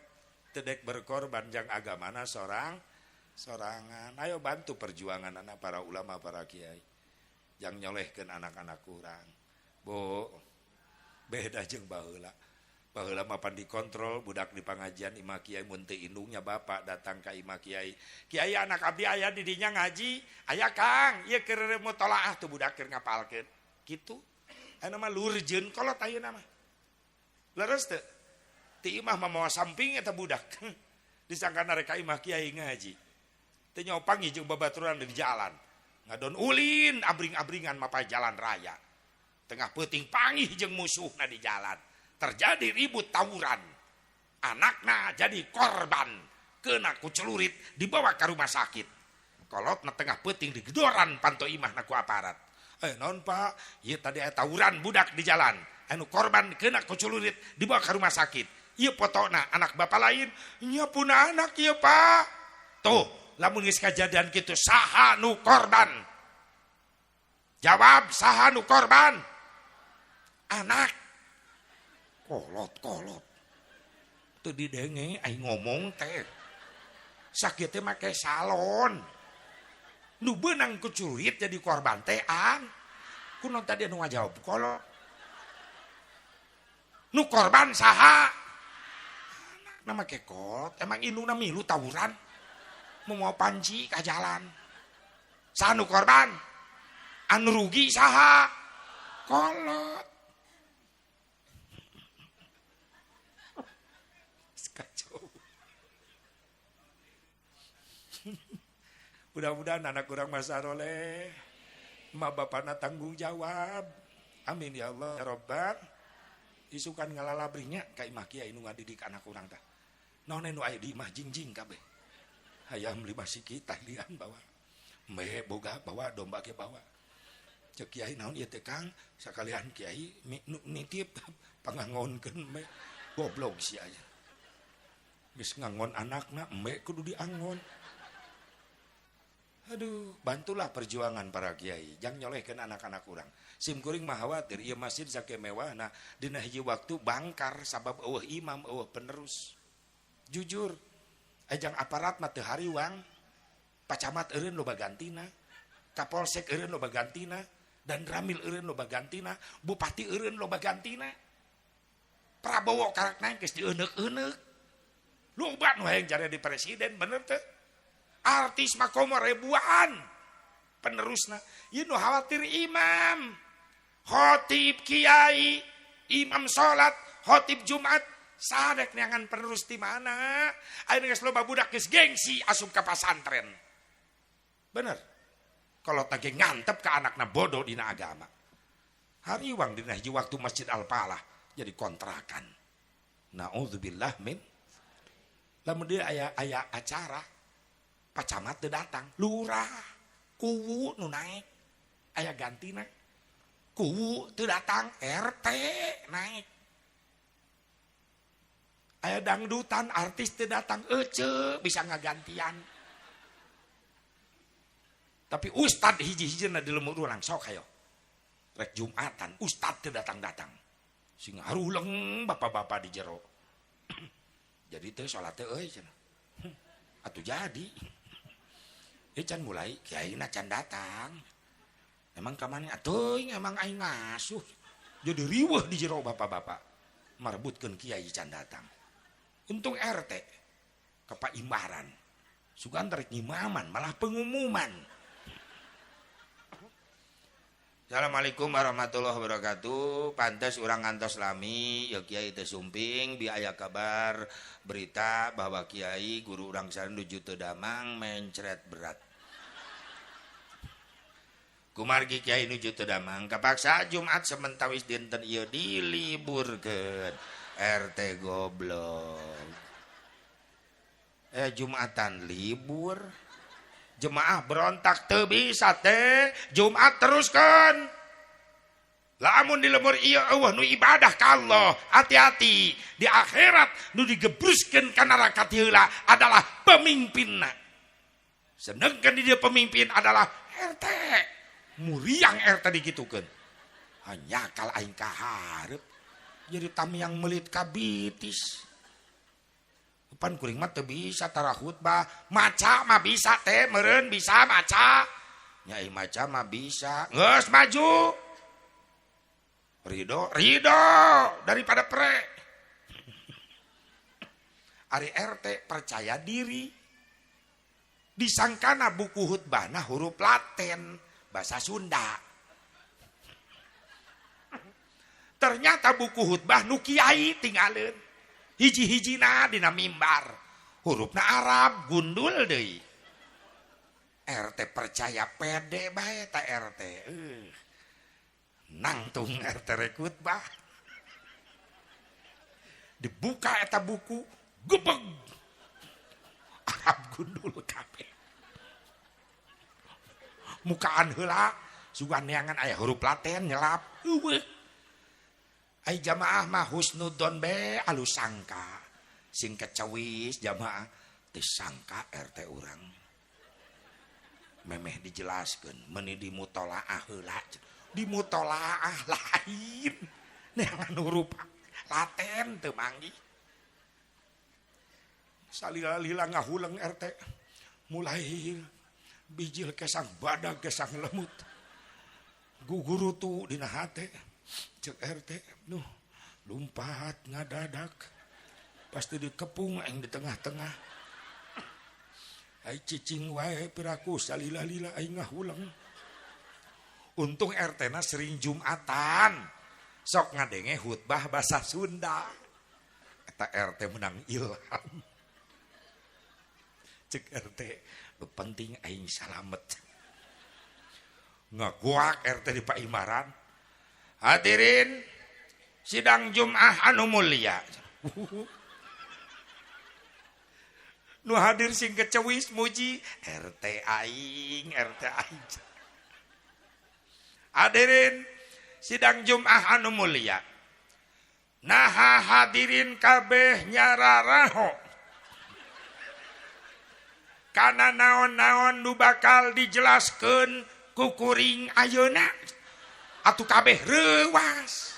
tedek berkorban jang agamana sorangan. Ayo bantu perjuangan anak para ulama para kiai. Jang nyolehkeun anak-anak kurang. Bu, beda jeung baheula. Baheula mah pan dikontrol budak di pangajian imah kiai mun teu indungnya bapak datang ka imah kiai. Kiai anak abdi aya di dinya ngaji, aya Kang, ieu keur mutolaah tuh budak keur ngapalkeun. Kitu. Ayeuna mah lurjeun kolot ayeuna mah. Leres teu? Ti imah mah mawa samping eta budak. Disangkana rek ka imah kiai ngaji. Teu nyopang jeung babaturan di jalan. Ngadon ulin abring-abringan mapay jalan raya. Tengah peuting pangih jeung musuhna di jalan. Terjadi ribut tawuran. Anakna jadi korban. Kena ku celurit dibawa ke rumah sakit. Kolotna tengah peuting digedoran panto imahna ku aparat. Non Pak, ieu tadi aya tawuran budak di jalan. Anu korban kena ku celurit dibawa ke rumah sakit. Ieu potona anak bapak lain, nya puna anak ieu Pak. Tuh, lamun geus kajadian kitu saha nu korban? Jawab saha nu korban? Anak. Kolot-kolot. Teu didenge aing ngomong teh. Sakit teh make salon. Nu beunang ku celurit jadi korban teh an. Kunaon tadi anu ngajawab kolot. Nu korban saha? Anakna make kolot, emang indungna milu tawuran. Mau panci ka jalan. Saha nu korban? Anu rugi saha? Kolot. Kacau. Mudah-mudahan anak kurang masa roleh. Mak bapakna tanggung jawab. Amin ya Allah ya Rabbal. Isukan ngalalabrinya ka imah kiai nu ngadidik anak urang tah. Naon nu aya di imah jingjing kabeh. Hayam lima siki talian bawa. Mbe boga bawa domba ge bawa. Cek kiai naon ieu teh Kang? Sakalian kiai nitip pangangonkeun mbe. Goblok sia aya. Geus ngangon anakna embe kudu diangon. Aduh, bantulah perjuangan para kiai. Jangan nyolehkeun anak-anak urang. Sim kuring mah khawatir ieu masjid sakieu mewahna dina hiji waktu bangkar sabab eueuh imam, eueuh penerus. Jujur, ajang aparat mah teu hariwang. Pacamat eureun loba gantina, Kapolsek eureun loba gantina, dan Ramil eureun loba gantina, Bupati eureun loba gantina. Prabowo karak naik geus dieuneuk-euneuk. Loba nu hayang jadi presiden bener teu? Artis mah komo ribuan penerusna. Ieu nu khawatir imam, khotib kiai, imam salat, khotib Jumat, sadek neangan penerus di mana? Ayeuna geus loba budak geus gengsi asup ka pasantren. Bener. Kalau tage ngantep ka anakna bodoh dina agama. Hariwang dina hiji waktu Masjid Al-Falah jadi kontrakan. Nauzubillah min. Lamun dia aya acara pacamat teu datang, lurah kuwu nu naik aya gantina. Kuwu teu datang, RT naik. Aya dangdutan artis teu datang, ece bisa ngagantian. Tapi ustad hiji-hijina di lemur urang sok hayo. Rek Jumatan ustad teu datang-datang. Sing haruleng bapak-bapak di jero. Jadi teh salat teh euy cenah. Atuh jadi. Can mulai kiaina can datang. Emang ka mana atuh emang aing ngasuh. Jadi riweuh di jero bapak-bapak. Marebutkeun kiai can datang. Untung RT ke Pak Imbaran. Sugan rek ngimaman malah pengumuman. Assalamualaikum warahmatullahi wabarakatuh. Pantes urang ngantos lami ya kiai teu sumping bi aya kabar berita bahwa kiai guru urang sareng nuju teu damang mencret berat. Kumargi kiai nuju teu damang kapaksa Jumat sementawis dinten ieu diliburkeun. RT goblok. Jumatan libur. Jemaah berontak teu bisa teh, Jumat teruskan. Lamun di lemur ieu eueuh nu ibadah ka Allah, hati-hati di akhirat nu digebruskeun ka neraka ti heula adalah pemimpinna. Sedangkan di dia pemimpin adalah RT. Muriang RT digitukeun. Hanya kal aing kaharep jadi tamiang melit kabitis. Pan kuring mah teu bisa tara khutbah, maca mah bisa teh meureun bisa maca. Nya ieu maca mah bisa. Geus maju. Ridho, ridho daripada pre. Ari RT percaya diri. Disangkana buku khutbahna huruf Latin, bahasa Sunda. Ternyata buku khutbah nu kiai tinggalin. Hiji-hijina dina mimbar. Hurufna Arab gundul deui. RT percaya pede bae ta RT. Nangtung RT rek khutbah. Dibuka eta buku, gebeg. Arab gundul kabeh. Mukaan heula sugan neangan aya huruf Latin nyelap. Eueuh. Ai jamaah mah husnudon be alus sangka. Sing kecewis jamaah teu sangka RT urang. Memeh dijelaskeun meuni di mutolaah heula. Di mutolaah lain neangan huruf Latin teu manggih. Salila-lila ngahuleng RT mulai bijil kesang badag kesang lemut. Gugurutu dina hate cek RT nuh lumpat ngadadak pasti dikepung aing di tengah-tengah. Ai cicing wae piraku salila-lila aing ngahuleng. Untung RT na sering Jumatan sok ngadenge khutbah bahasa Sunda. Eta RT menang ilham. Cek RT nu penting aing salamet. Ngaguak RT di Pak Imaran. Hadirin sidang Jum'ah anu mulia. Nu hadir sing kecewis muji RT aing, RT aing. Hadirin sidang Jum'ah anu mulia. Naha hadirin kabeh nyararaho. Kana naon-naon nu bakal dijelaskeun ku kuring ayeuna. Atuh kabeh reuwas.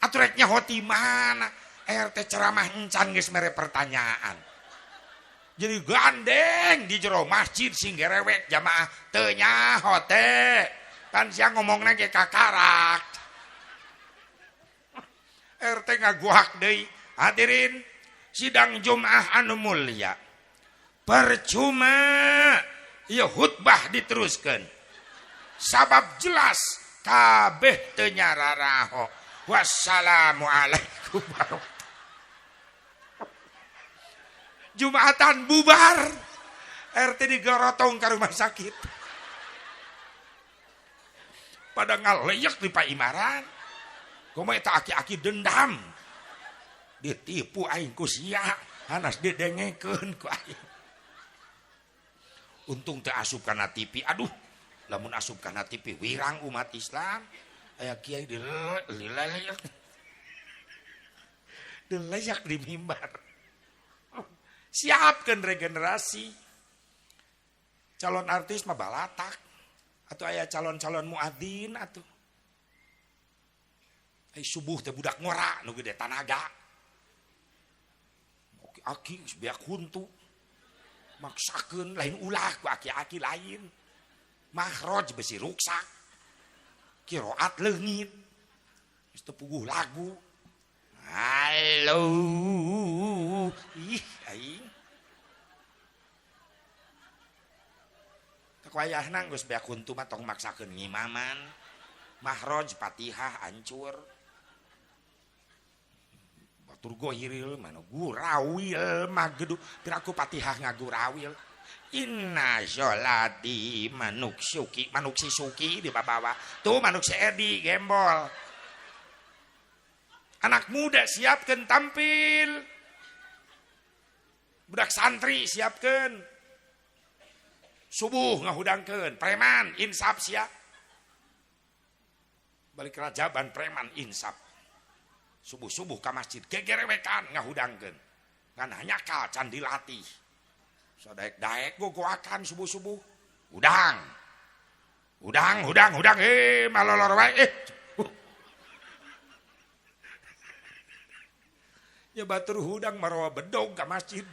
Atuh rek nyaho ti mana? RT ceramah encan geus mere pertanyaan. Jadi gandeng di jero masjid sing gerewek jamaah teu nyaho teh. Pan sia ngomongna ge kakarak. RT ngaguak deui. Hadirin sidang Jum'ah anu mulia. Percuma ieu khutbah diteruskeun. Sabab jelas kabeh teu nyararaho. Wassalamualaikum warahmatullahi. Jumatan bubar. RT digorotong ke rumah sakit. Pada ngaleyek di Pak Imaran. Kumaha eta aki-aki dendam. Ditipu aing ku sia, hanas didengekeun ku aing. Untung teu asup kana TV. Aduh, lamun asup kana TV wirang umat Islam. Aya kiai dilelek. Dilelek di mimbar. Siapkan regenerasi. Calon artis mah balatak. Atau aya calon-calon muadzin atuh. Ai subuh teh budak ngora nu gede tanaga. Aki-aki geus beak huntu. Maksakeun lain ulah ku aki-aki lain. Mahroj besi ruksak. Kiroat leungit. Geus teu puguh lagu. Halo. Ih aing. Teu wayahna geus beak huntu mah tong maksakeun ngimaman. Mahroj Fatihah hancur. Batur gohiril mana gurawil magedu piraku Fatihah ngagurawil. Inna sholati manuk suki manuk si suki di babawa. Tuh manuk si Edi gembol. Anak muda siapkan tampil. Budak santri siapkan. Subuh ngahudangkeun preman insaf sia. Balik rajaban preman insaf. Subuh-subuh ka masjid gegerewekan ngahudangkeun. Ngan nyakal can dilatih. Sadaek-daek gogoakan subuh-subuh. Hudang. Hudang, hudang, hudang malolor wae. Ya batur hudang marawa bedog ka masjid.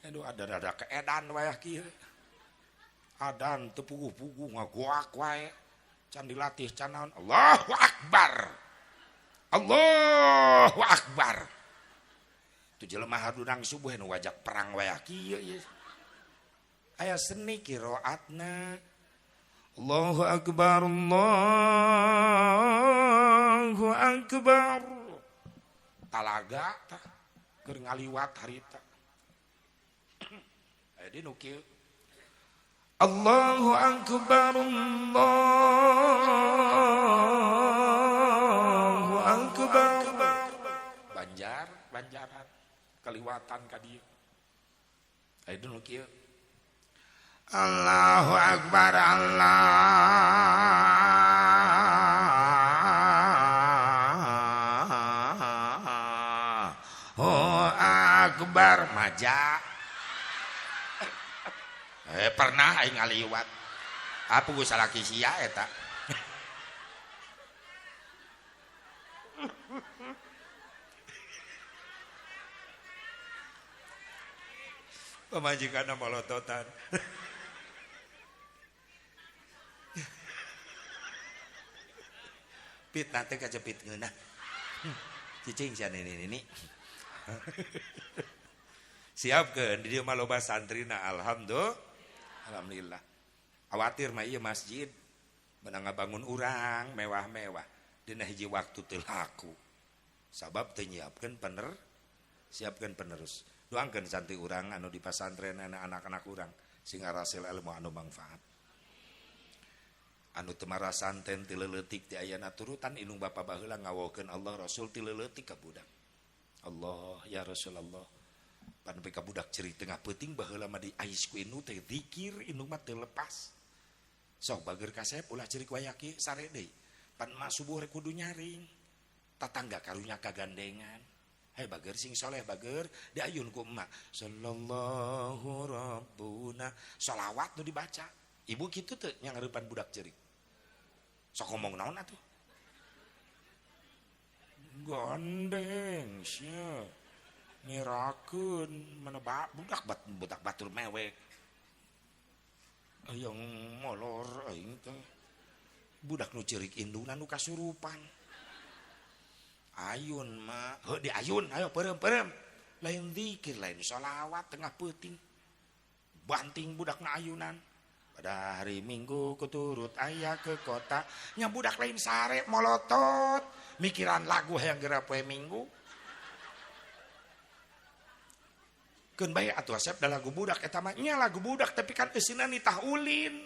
Aduh ada-ada keedan wayah kieu. Adan teu puguh-puguh ngagoak wae. Can dilatih can naon. Allahu Akbar. Allahu Akbar. Tu jelema hadunang subuh nu wajak perang wayah kieu ieu. Aya seni qiraatna. Allahu Akbar, Allahu Akbar. Talaga tah keur ngaliwat harita. Aya di nu kieu. Allahu Akbar, Allahu Akbar. Banjar, banjaran kaliwatan ka dieu. Aya di nu kieu. Allahu Akbar, Allahu Akbar. Maja. Pernah aing ngaliwat. Apa gua salaki sia eta. Pamajikanna molototan. Fitnah teh kajepit ngeunah. Cicing sia nini-nini. Siapkeun di dieu mah loba santrina alhamdulillah. Alhamdulillah. Khawatir mah ieu masjid menang ngabangun urang mewah-mewah dina hiji waktu teu laku. Sabab teu nyiapkeun siapkeun penerus. Doangkeun santri urang anu di pasantren anak-anak urang sing arasil ilmu anu mangfaat. Anu teu marasanten ti leuletik ti ayana turutan indung bapa baheula ngawokeun Allah Rasul ti leuletik ka budak. Allah ya Rasulullah. Pan nepi ka budak cerik tengah peuting baheula mah diais ku indung teh zikir indung mah teu lepas. Sok bager kasep ulah cerik wayah kieu sare deui. Pan mah subuh rek kudu nyaring. Tatangga karunya kagandengan. Hai bager sing soleh bager diayun ku emak. Sallallahu rabbuna. Salawat nu dibaca. Ibu kitu teu nyangareupan budak cerik. Sok ngomong naon atuh? Gandeng sia. Ngirakeun mana budak budak batur mewek. Hayang molor aing teh. Budak nu ceurik indungna nu kasurupan. Ayun mah, heuh diayun ayo peureum-peureum. Lain zikir, lain sholawat tengah peuting. Banting budakna ayunan. Pada hari Minggu kuturut ayah ke kota. Nya budak lain sare molotot. Mikiran lagu hayang geura poe Minggu. Keun bae atuh asep da lagu budak eta mah nya lagu budak tapi kan eusina nitah ulin.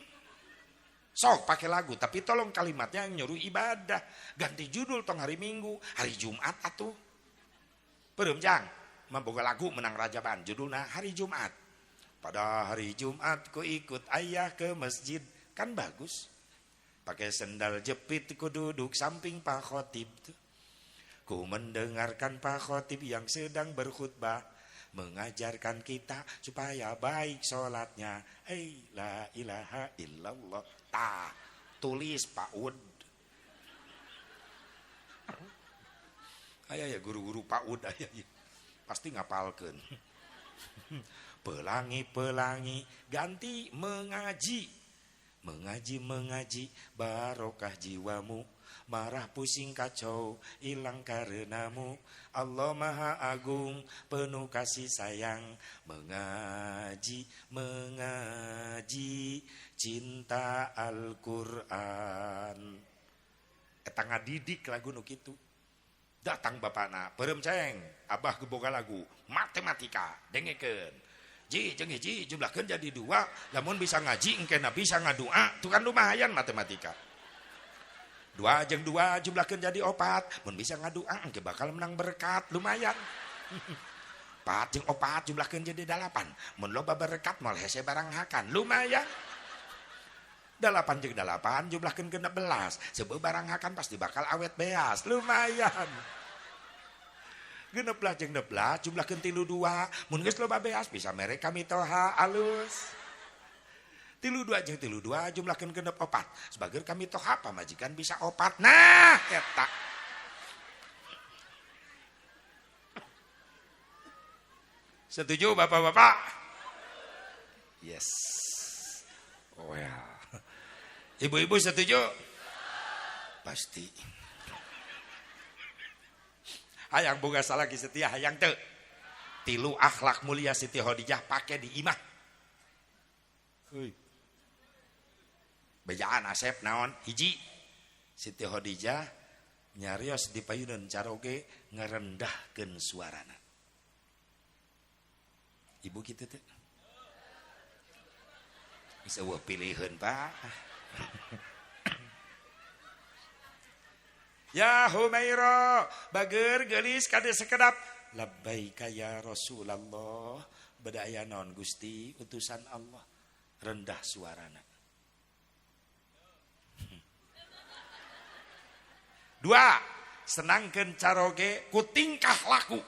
Sok pakai lagu tapi tolong kalimatnya yang nyuruh ibadah. Ganti judul tong hari Minggu, hari Jumat atuh. Peureum jang, mamboga lagu menang rajaban judulna hari Jumat. Pada hari Jumat ku ikut ayah ke masjid, kan bagus. Pakai sendal jepit ku duduk samping Pak Khotib. Ku mendengarkan Pak Khotib yang sedang berkhutbah, mengajarkan kita supaya baik sholatnya. Hey, la ilaha illallah. Ta, tulis Pak Ud. Ayah ya guru-guru Pak Ud ayah ya. Pasti ngapalkeun. Pelangi-pelangi ganti mengaji. Mengaji-mengaji barokah jiwamu. Marah pusing kacau hilang karenamu. Allah Maha Agung penuh kasih sayang. Mengaji, mengaji cinta Al-Quran. Eta ngadidik lagu nu kitu. Datang bapana, peureum ceng, abah geboga lagu matematika, dengekeun. Ji jeung hiji jumlahkeun jadi 2, lamun bisa ngaji engkena bisa ngadua, tuh kan lumayan matematika. 2 jeung 2 jumlahkeun jadi 4, mun bisa ngadua engke bakal menang berkat, lumayan. 4 jeung 4 jumlahkeun jadi 8. Mun loba berkat moal hese barang hakan. Lumayan. 8 jeung 8 jumlahkeun 16. Sebab barang hakan pasti bakal awet beas. Lumayan. 16 jeung 16 jumlahkeun 32. Mun geus loba beas bisa mere kami toha alus. 32 jeung 32 jumlahkeun 64. Sebagai kami toha pamajikan bisa 4. Nah, eta. Setuju bapak-bapak? Yes. Oh ya. Ibu-ibu setuju? Pasti. Hayang boga salaki setia hayang teu. 3 akhlak mulia Siti Khadijah pake di imah. Heuy. Bejaan Asep naon? Hiji. Siti Khadijah nyarios di payuneun caroge ngerendahkeun suarana. Ibu kitu teh. Geus eueuh piliheun, Pak. Ya Humaira, bager geulis kade sekedap. Labbaika ya Rasulullah. Bedaya naon Gusti utusan Allah. Rendah suarana. 2, senangkeun caroge ku tingkah laku.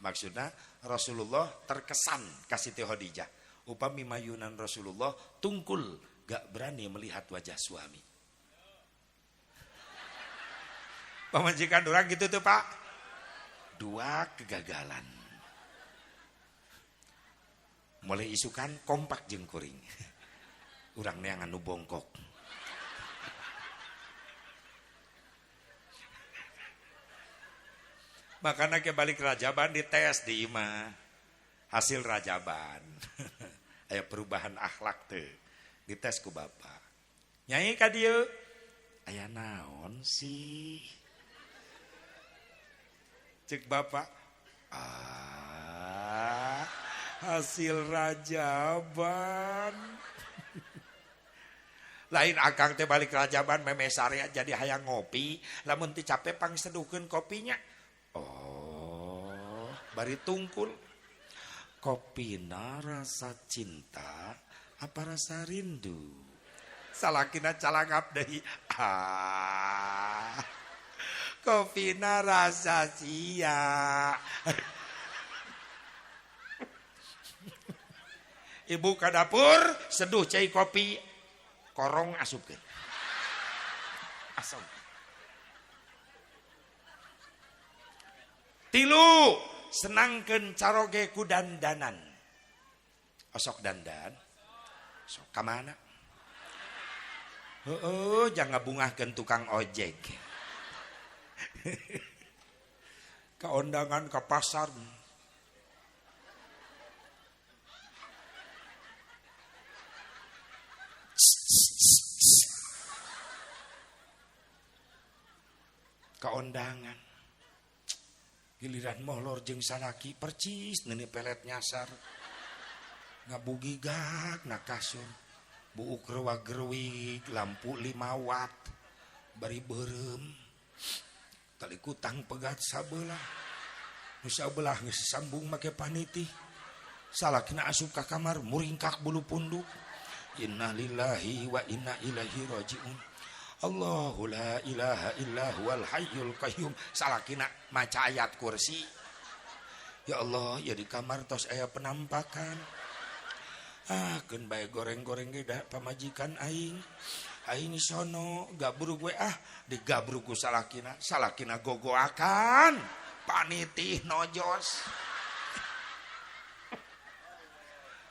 Maksudna Rasulullah terkesan ka Siti Khadijah. Upami mayunan Rasulullah tungkul gak berani melihat wajah suami. Pamajikan orang gitu tuh Pak. 2 kegagalan. Mulai isukan kompak jeung kuring. Urang neangan nu bongkok. Makanya ke balik rajaban dites di imah. Hasil rajaban. Aya perubahan akhlak teu. Dites ku bapak. Nyai ka dieu. Aya naon sih? Cek bapak. Ah, hasil rajaban. Lain akang teh balik rajaban meme sarea jadi hayang ngopi, lamun teu capek pangseduhkeun kopinya. Oh, bari tungkul. Kopina rasa cinta apa rasa rindu? Salakina calangap deui. Ah. Kopina rasa sia. Ibu ka dapur seduh cai kopi, korong asupkeun. Asam. 3, senangkeun caroge ku dandanan. Osok dandan. Sok ka mana? Heueuh, jangan ngabungahkeun tukang ojek. Ka ondangan ka pasar. Ka ondangan. Giliran molor jeung salaki percis neuni pelet nyasar. Ngabugigak na kasur. Buuk rewag-rewig lampu 5 watt. Bari beureum. Tali kutang pegat sabelah. Nu sabelah geus sambung make paniti. Salakina asup ka kamar muringkak bulu punduk. Innalillahi wa inna ilaihi rajiun. Allahu la ilaha illa huwal hayyul qayyum. Salakina maca ayat kursi. Ya Allah, ya di kamar tos aya penampakan. Ah, keun bae goreng-goreng ge da pamajikan aing. Aing sono gabrug we ah, digabrug ku salakina. Salakina gogoakan, panitih nojos.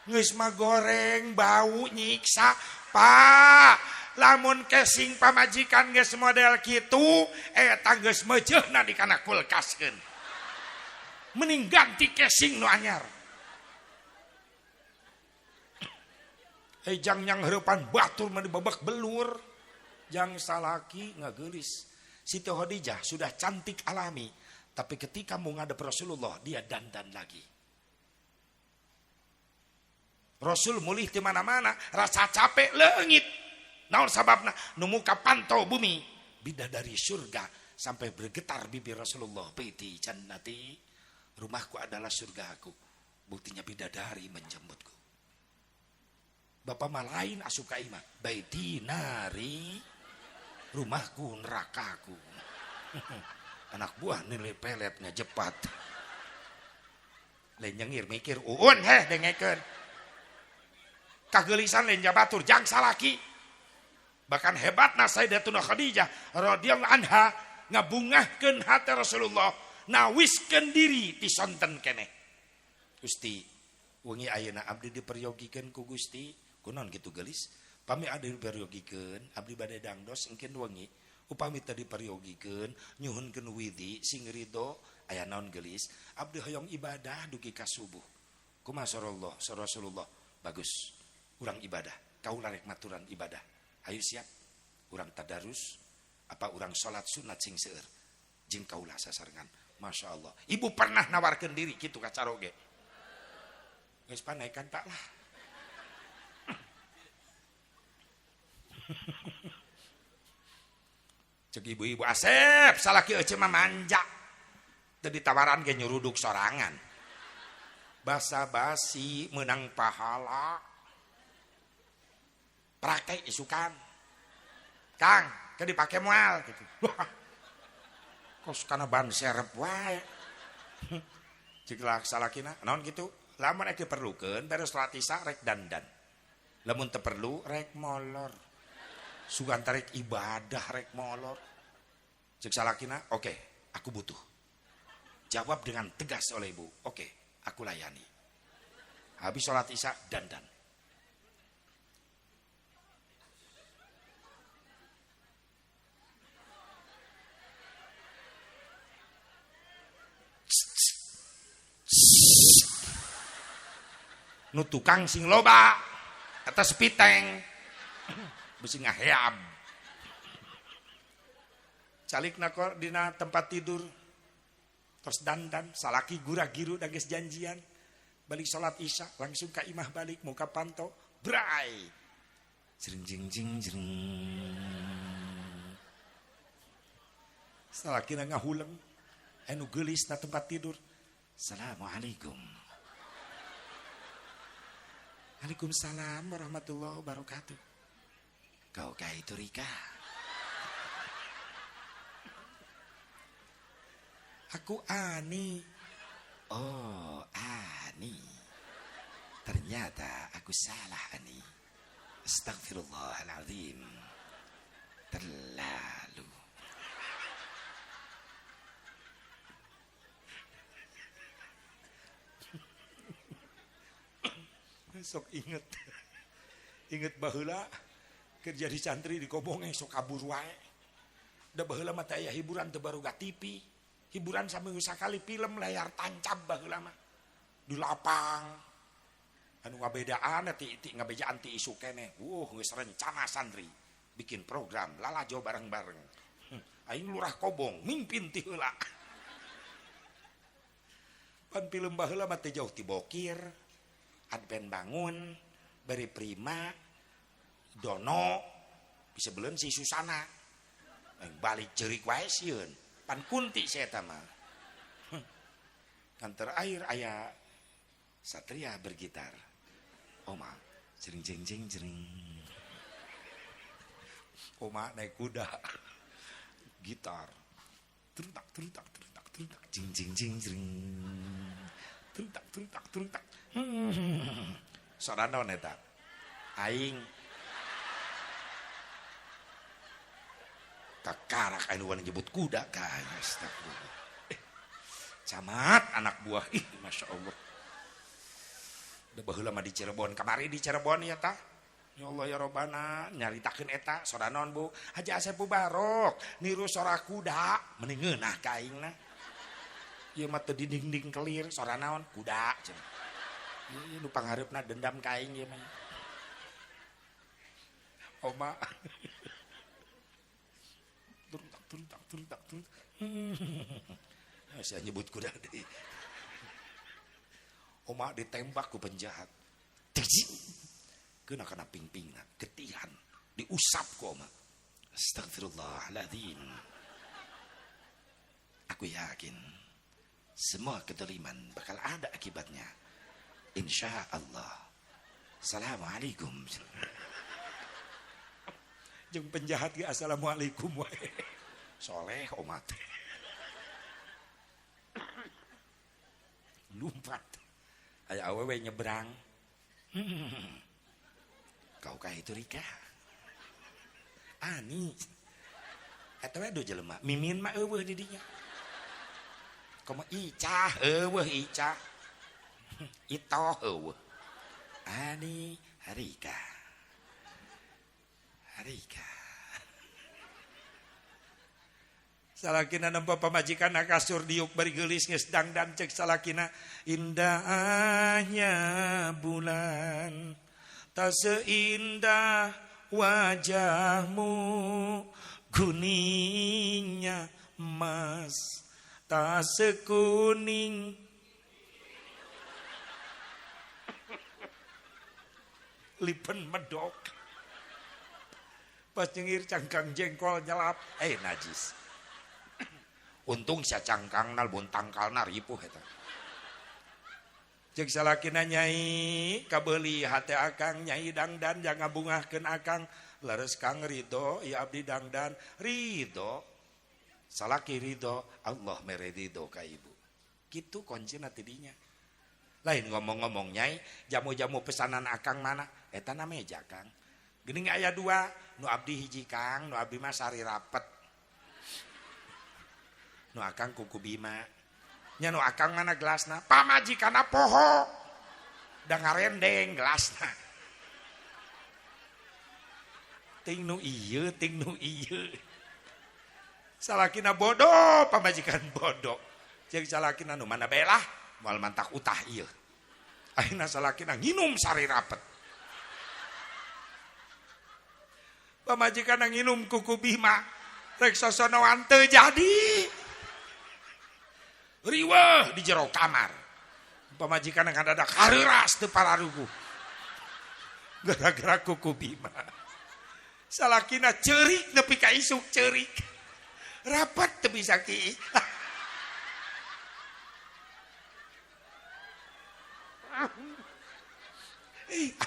Geus mah goreng bau nyiksa, Pak. Lamun casing pamajikan geus model kitu eta geus meujeuhna di kana kulkaskeun. Mending ganti casing nu anyar. Jang yang heurepan batur mah dibebek belur. Jang salaki ngageulis. Siti Khadijah sudah cantik alami, tapi ketika mau ngadep Rasulullah dia dandan lagi. Rasul mulih di mana-mana rasa capek leungit. Naon sababna? Nu muka pantau bumi bidadari surga sampai bergetar bibir Rasulullah. Baiti jannati, rumahku adalah surgaku. Buktinya bidadari menjemputku. Bapak mah lain asup ka imah. Baiti nari, rumahku nerakaku. Anak buah nilai pelet ngajepat. Lain nyengir mikir uun heh dengekeun. Kageulisan lain jabatur jang salaki. Bahkan hebatna Sayyidatuna Khadijah radhiyallahu anha ngabungahkeun hate Rasulullah, nawiskeun diri ti sonten keneh. Gusti, wengi ayeuna abdi diperyogikeun ku Gusti, kunaon kitu geulis? Pami abdi diperyogikeun, abdi bade dangdos engkeun wengi. Upami teu diperyogikeun, nyuhunkeun widi sing ridho, aya naon geulis? Abdi hoyong ibadah dugi ka subuh. Kumaha Rasulullah, Rasulullah? Bagus. Urang ibadah, kaula rek maturan ibadah. Ayo siap. Urang tadarus, apa urang salat sunat sing seueur. Jeung kaula sasarengan. Masya Allah. Ibu pernah nawarkeun diri kitu ka caroge. Geus panaikan tak lah. Cek ibu-ibu Asep salaki euceu mah manja. Teu ditawaran ge nyuruduk sorangan. Basa-basi meunang pahala. Praktek isukan. Kang, teu dipake moal kitu. Kos kana ban serep wae. Cek salakina naon kitu? Lamun rek diperlukeun beres salat isya rek dandan. Lamun teu perlu rek molor. Sugan tarik ibadah rek molor. Cek salakina, oke, aku butuh. Jawab dengan tegas oleh ibu, oke, aku layani. Habis salat isya dandan. Nu tukang sing loba atas piteng besi ngaheab calik nako dina tempat tidur terus dandan salaki gura-giru da geus janjian balik salat isya langsung ka imah balik muka panto bray jring jing jing jring salakina ngahuleng anu geulis na tempat tidur. Assalamualaikum. Waalaikumsalam warahmatullahi wabarakatuh. Kau kai Rika. Aku Ani. Oh, Ani. Ternyata aku salah Ani. Astagfirullahaladzim. Terlalu. Sok inget. Inget baheula kerja di santri di Kobong sok kabur wae. Da baheula mah teh aya hiburan teu baruga TV. Hiburan saminggu sakali film layar tancap baheula mah. Di lapang. Anu ngabedaan ti ngabejaan ti isu keneh. Wuh geus rencana santri bikin program lalajo bareng-bareng. Aing lurah Kobong mimpin ti heula. Pan film baheula mah teh jauh ti Bokir. Adven bangun, beri prima, Dono, bisa belen si Susana. Balik cerik wae sieun, pan kunti saya mah. Kantor air aya Satria bergitar. Oma, jering jeng jeng jering. Oma naik kuda. Gitar. Tertak tertak tertak tertak jing jing jing jering. Tertak tertak tertak. Sora naon eta? Aing. Kakarak anu wani nyebut kuda ka astagfirullah. Camat anak buah ih Masya Allah. Da baheula mah di Cirebon, kamari di Cirebon ya tah. Ya Allah ya Robbana nyaritakeun eta sora naon Bu? Haji Asep Mubarok niru sora kuda meni ngeunah ka aingna. Ieu mah teu dinding-dinding kelir sora naon kuda cenah. Ieu nu panghareupna dendam ka aing ieu mah. Oma. Turun tak turun tak turun. Saya nyebut kuda deui. Oma ditembak ku penjahat. Kena kana pingpingna, getihan, diusap ku oma. Astagfirullahaladzim. Aku yakin semua kedoliman bakal ada akibatnya. Insyaallah. Assalamualaikum. Jeung penjahat ge assalamualaikum wae. Soleh omat. Lumpat. Aya awewe nyebrang. Kau kah itu Rika? Ani. Eta we do jelema, mimin mah eueuh di dinya. Komo Icah eueuh Icah. Itoh eueuh. Ani Rika. Rika. Salakina nempo pamajikan kasur diuk bari geulis geus dangdan cek salakina indahnya bulan tak seindah wajahmu kuningnya emas tak sekuning lipen medok pas nyengir cangkang jengkol nyelap najis. Untung sia cangkangna bun tangkalna ripuh eta. Ceuk salakina nyai kabeuli hate akang nyai dangdan jangan ngabungahkeun akang leres kang ridho ya abdi dangdan ridho salaki ridho Allah mere ridho ka ibu. Kitu kuncina ti dinya. Lain ngomong-ngomong nyai jamu-jamu pesanan akang mana eta na meja kang. Geuning aya dua nu abdi hiji kang nu abdi mah sari rapet. Nu akang kuku bima nya nu akang mana gelasna pamajikanna poho da ngarendeng gelasna ting nu ieu ting nu ieu salakina bodoh pamajikan bodoh jeung salakina nu mana bae lah moal mantak utah ieu akhirna salakina nginum sari rapet pamajikanna nginum kuku bima rek sosonoan teu jadi riweuh di jero kamar pamajikan ngadadak hareuras teu pararuguh gara-gara kuku bima salakina ceurik nepi ka isuk ceurik rapat teu bisa ki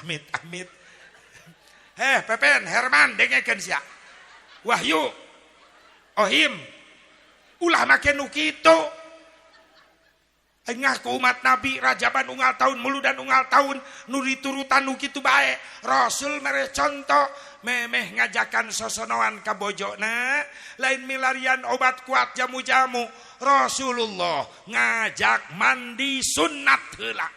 amit amit heh Pepen Herman dengekeun sia Wahyu Ohim ulah make nu kitu. Ngaku umat Nabi rajaban unggal tahun muludan unggal tahun nu diturutan nu kitu bae. Rasul mere contoh memeh ngajakan sosonoan ka bojona lain milarian obat kuat jamu-jamu. Rasulullah ngajak mandi sunat heula.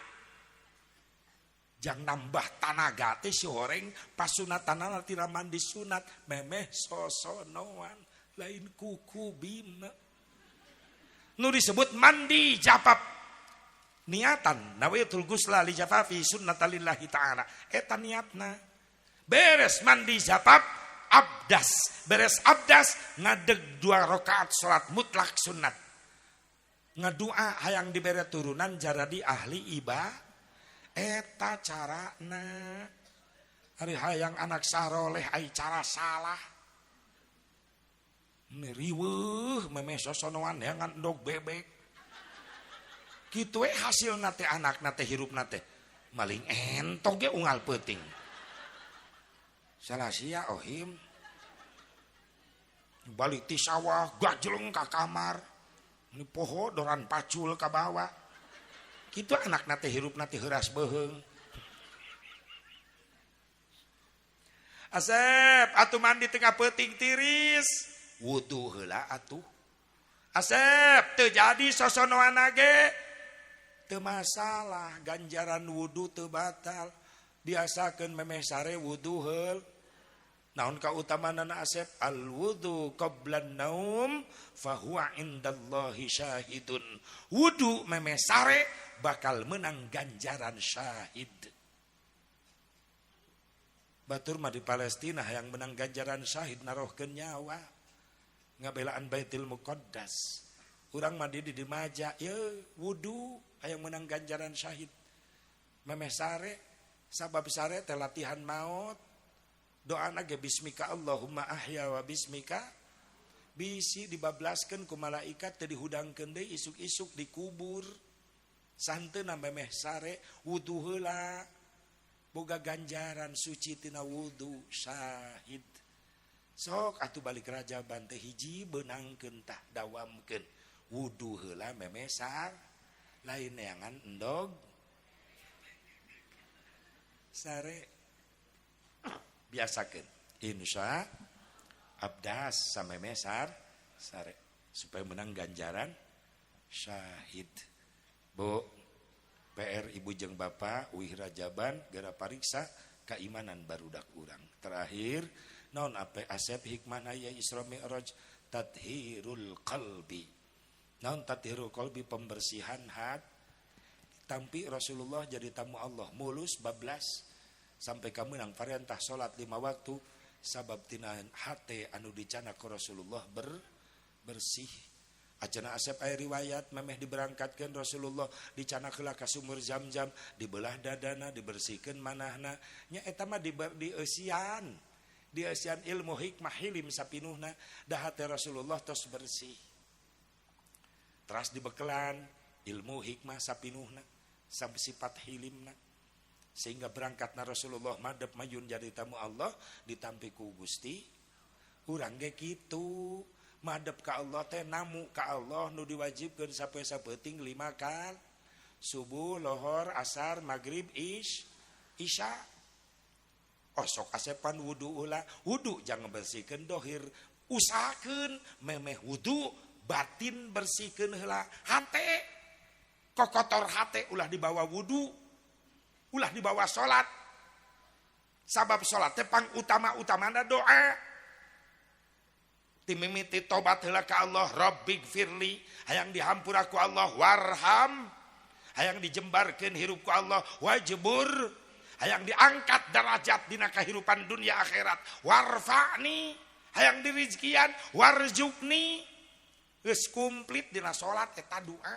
Jang nambah tanaga teh si horeng pas sunatanana tira mandi sunat memeh sosonoan lain kuku bima. Nu disebut mandi japap niatan nawaitul ghusla li jafafi sunnatalillahi ta'ala eta niatna beres mandi japap abdas beres abdas ngadeg 2 rakaat salat mutlak sunat ngadua hayang dibere turunan jaradi ahli iba eta carana ari hayang anak saroleh ai cara salah riweuh memeh sosonoan neangan endog bebek kitu we hasilna teh anakna teh hirupna teh maling entog ge unggal peuting salah sia ohim balik ti sawah gajleng ka kamar ni poho doran pacul ka bawa kitu anakna teh hirupna teh heuras beuheung Asep atuh mandi tengah peuting tiris wudu heula atuh Asep teu jadi sosonoan ge teu masalah ganjaran wudu teu batal biasakeun memeh sare wudu heul naon kautamanana Asep al wudu qablan naum fahuwa indallahi syahidun wudu memeh sare bakal menang ganjaran syahid. Batur mah di Palestina yang menang ganjaran syahid narohkeun nyawa ngabelaan Baitul Muqaddas. Urang mah di Maja ye wudu hayang menang ganjaran syahid. Memeh sare sabab sare teh latihan maut. Doana ge bismika Allahumma ahya wa bismika bisi dibablaskeun ku malaikat teu dihudangkeun deui isuk-isuk dikubur. Santeuna memeh sare wudu heula boga ganjaran suci tina wudu syahid. Sok atuh balik Rajaban teh hiji beunangkeun tah dawamkeun wudu heula memeh sare lain neangan endog sare biasakeun insya abdas samemeh sare supaya menang ganjaran syahid. Bu, PR ibu jeung bapak uih Rajaban gara pariksa keimanan barudak urang. Terakhir naon ape asep hikmah aya Isra Mi'raj tathirul qalbi. Naon tathirul qalbi pembersihan hat. Tampi Rasulullah jadi tamu Allah mulus bablas sampai kameunang parentah salat 5 waktu sabab tina hate anu dicana ku Rasulullah bersih. Acana asep aya riwayat memeh diberangkatkeun Rasulullah dicana heula ka sumur Zam-Zam dibelah dadana dibersihkeun manahna nya eta mah dieusian dieusian ilmu hikmah hilim sapinuhna da hate Rasulullah tos bersih. Teras dibekelan ilmu hikmah sapinuhna sifat hilimna sehingga berangkatna Rasulullah madep mayun jadi tamu Allah ditampi ku Gusti urang ge kitu madep ka Allah teh namu ka Allah nu diwajibkeun sapoe sapeuting 5 kali subuh lohor asar magrib isya. Osok asepan wudu ulah wudu jangan bersihkeun dohir usahakeun memeh wudu batin bersihkeun heula hate kokotor hate ulah dibawa wudu ulah dibawa salat sabab salat teh pang utama-utamana doa. Timimiti tobat heula ka Allah Rabbighfirli hayang dihampura ku Allah warham hayang dijembarkeun hirup ku Allah wajbur hayang diangkat derajat dina kahirupan dunia akhirat warfa'ni hayang dirizkian warjukni geus komplit dina salat eta doa.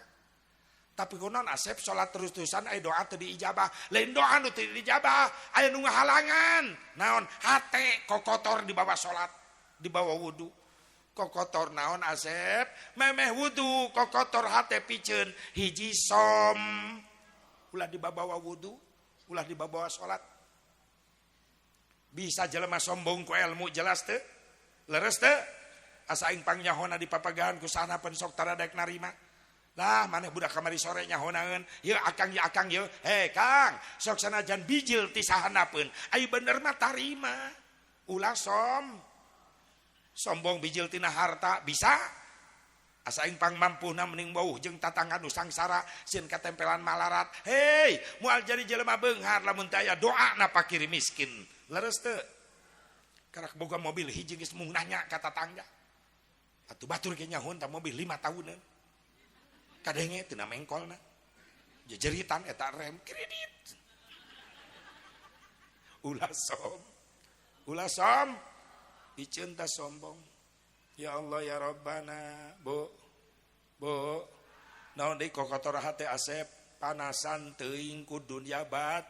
Tapi kunaon asep salat terus-terusan aya doa teu diijabah lain doa nu teu diijabah aya nu ngahalangan naon hate kokotor dibawa salat dibawa wudu kokotor naon asep memeh wudu kokotor hate piceun hiji som ulah dibawa wudu ulah dibawa salat. Bisa jelema sombong ku ilmu jelas teu leres teu asa aing pangnyahoana di papagahan ku sahana sok taradek narima lah maneh budak kamari sore nyahonaeun ieu akang ieu akang ieu he Kang sok sanajan bijil ti sahanapeun ai bener mah tarima ulah sombong bijil tina harta bisa asa aing pang mampuhna mending bauh jeung tatangga nu sangsara sieun katempelan malarat hei moal jadi jelema beunghar lamun teu aya doa na fakir miskin leres teu karak boga mobil hiji geus mung nanya ka tatangga atuh batur ge nyahun ta mobil 5 tahuneun kadenge tina mengkolna jejeritan eta rem kredit ulah som piceun ta sombong. Ya Allah ya Rabbana bu bu naon deui kokotor hate asep panasan teuing ku dunya bat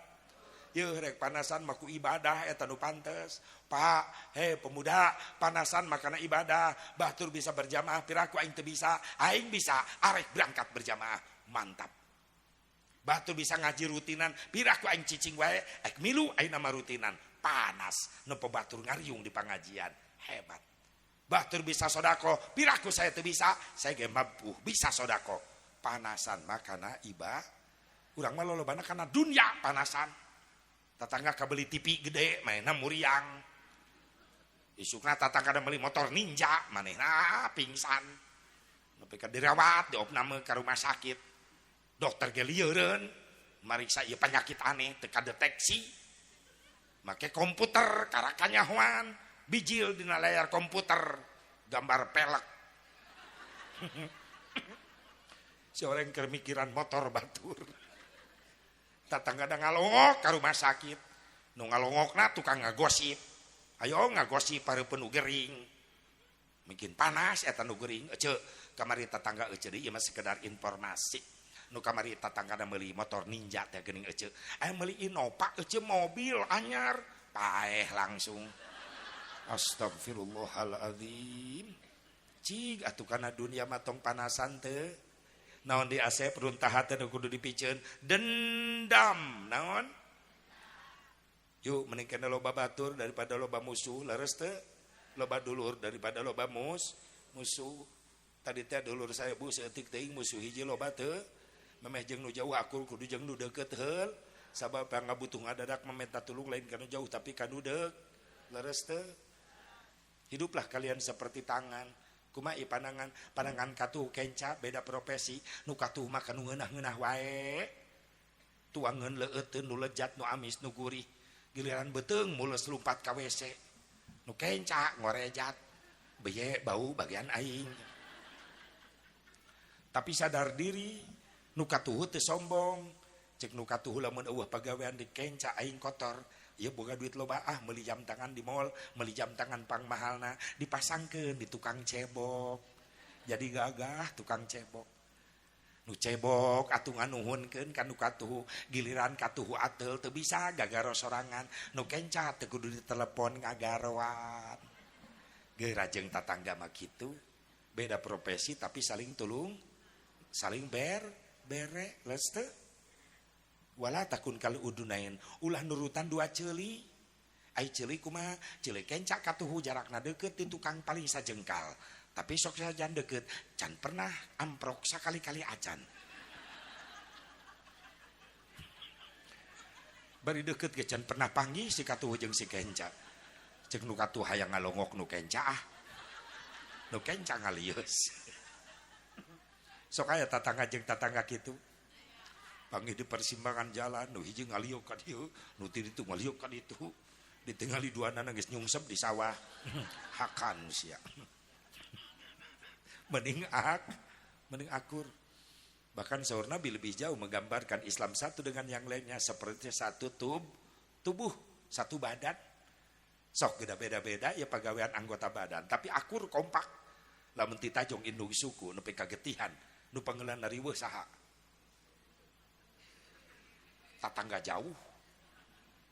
yeuh rek panasan mah ku ibadah eta nu pantes Pak he pemuda panasan makana ibadah batur bisa berjamaah piraku aing teu bisa aing bisa arek berangkat berjamaah mantap batur bisa ngaji rutinan piraku aing cicing wae ek milu aing nama rutinan panas nepo batur ngariung di pengajian hebat batur bisa sodako piraku saya teu bisa saya ge mampu bisa sodako panasan makana ibadah urang mah lolobana kana dunya panasan tetangga kabeli TV gede manehna muriang isukna tetangga beli motor ninja manehna pingsan nepi ka dirawat diopname ka rumah sakit dokter ge lieureun mariksa ieu penyakit aneh teu kadeteksi make komputer karakanyahoan bijil dina layar komputer gambar pelek si orang keur mikiran motor batur tetangga da ngalongok ka rumah sakit nu ngalongokna tukang ngagosip ayo ngagosip pareupeun nu gering mungkin panas eta nu gering ece kamari tetangga ece deui ieu mah sekedar informasi nu kamari tetangga da meuli motor ninja teh geuning ece aya meuli Innova ece mobil anyar paeh langsung astagfirullahaladzim cig atuh kana dunia mah tong panasan teu Naon di Asep runtahat teh kudu dipiceun dendam naon? Yuk mending kena loba batur daripada loba musuh leres teu? Loba dulur daripada loba musuh. Tadi teh dulur saya bu saeutik teuing musuh hiji loba teu? Memeh jeung nu jauh akur kudu jeung nu deukeut heul. Sabab pangabutuh ngadadak mementa tulung lain ka nu jauh tapi ka nu deuk. Leres teu? Hiduplah kalian seperti tangan. Kumaha ieu pandangan? Pandangan katuh kenca beda profesi, nu katuh mah ka nu ngeunah-ngeunah wae. Tuangeun leueuteun nu lejat nu amis nu gurih. Giliran beuteung mules lumpat ka WC. Nu kenca ngorejat. Beye bau bagian aing. Tapi sadar diri, nu katuh teu sombong. Cek nu katuh lamun eueuh pagawean di kenca aing kotor. Ieu boga duit loba ah meuli jam tangan di mall, meuli jam tangan pang mahalna dipasangkeun di tukang cebok. Jadi gagah tukang cebok. Nu cebok atuh nganuhunkeun ka nu katuh, giliran katuh ateul teu bisa gagaro sorangan, nu kenca teu kudu ditelepon ngagaroan. Geura jeung tatangga mah kitu, beda profesi tapi saling tulung, saling bere leres teu? Wala takun kal udunain, ulah nurutan dua ceuli. Ai ceuli kumaha? Ceuli kenca katuhu jarakna deukeut ti tukang paling sajengkal. Tapi sok sajan deukeut, can pernah amprok sakali-kali acan. Bari deukeut ge can pernah panggih si katuhu jeung si kenca. Ceuk nu katuh hayang ngalongok nu kenca ah. Nu kenca ngalieus. Sok aya tatangga jeung tatangga kitu. Panggih di persimpangan jalan, nu hiji ngaliuk ka dieu, nu ti ditu ngaliuk ka ditu. Ditingali duanana geus nyungsep di sawah. Hakan sia. Mending mending akur. Bahkan saur Nabi lebih jauh menggambarkan Islam satu dengan yang lainnya seperti satu tubuh, satu badan. Sok beda-beda ya pagawean anggota badan, tapi akur kompak. Lamun ti tajong indung suku nepi ka getihan, nu pangelan riweuh saha? Tatangga jauh.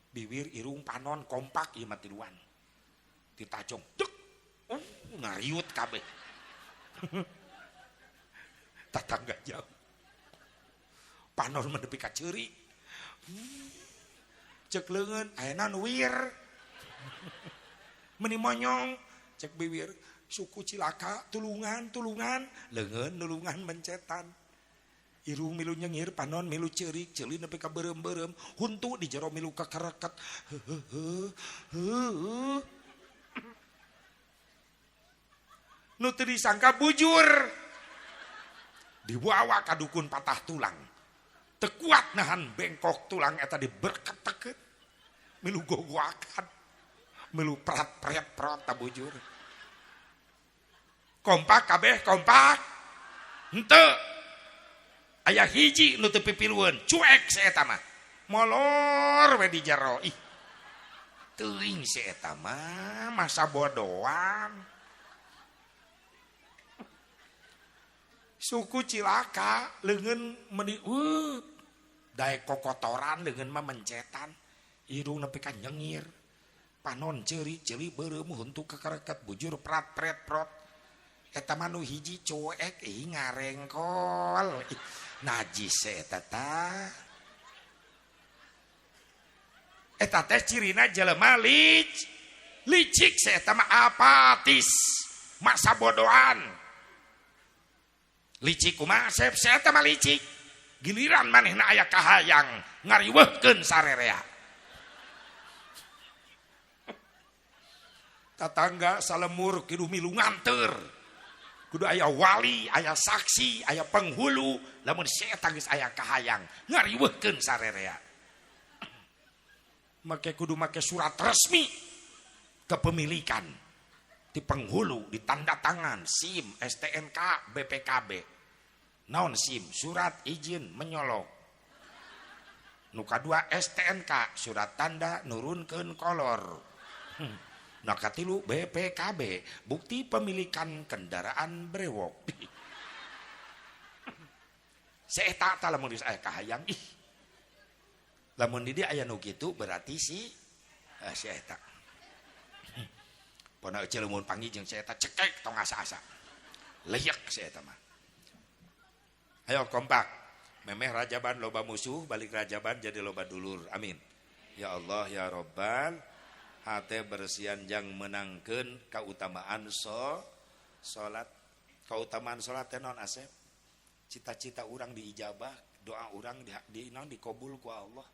Bibir irung panon kompak ieu mah tiluan. Ti tajong dek ngariut kabeh. Tatangga jauh. Panon mah nepi ka ceuri. Cek leungeun ayeuna nu wir. Meuni monyong cek bibir suku cilaka tulungan tulungan leungeun nulungan mencetan. Irung milu nyengir, panon milu ceurik, ceuli nepi ka beureum-beureum, huntu di jero milu kakareket. Nu teu disangka bujur. Dibawa ka dukun patah tulang. Teu kuat nahan bengkok tulang eta diberketekeun. Milu gogoakan. Milu prat-pret-prot ta bujur. Kompak kabeh kompak. Henteu. Aya hiji nu teu pipilueun, cuek si eta mah. Molor we di jero. Ih. Teuing si eta mah masa bodoan. Suku cilaka leungeun meuni daek kokotoran leungeun mah mencetan. Irung nepi ka nyengir. Panon ceuri, ceuli beureum huntu kakareket bujur prat pret prot. Eta mah nu hiji cuek ih ngarengkol. Ih, najis eta tah. Eta teh cirina jelema licik eta mah apatis, masa bodohan. Licik kumaha sep eta mah licik. Giliran manehna aya kahayang ngariweuhkeun sarerea. Tatangga salemur kidu milu nganteur. Kudu aya wali, aya saksi, aya penghulu, lamun eta geus aya kahayang ngariweuhkeun sarerea. Make kudu make surat resmi kepemilikan di penghulu, ditanda tangan SIM, STNK, BPKB. Naon SIM? Surat izin menyolok. Nu kadua STNK, surat tanda nurunkeun kolor. Nu katilu BPKB, bukti pemilikan kendaraan brewok. Seeta tah lamun geus aya kahayang ih. Lamun di dieu aya nu kitu berarti si eta. Pona euceul mun panggih jeung si eta cekek tong asa-asa. Leyek si eta mah. Ayo kompak. Memeh rajaban loba musuh, balik rajaban jadi loba dulur. Amin. Ya Allah ya Rabbal hate bersihan jang menangkeun kautamaan salat. Kautamaan salat teh naon Asep? Cita-cita urang diijabah, doa urang di naon dikabul ku Allah.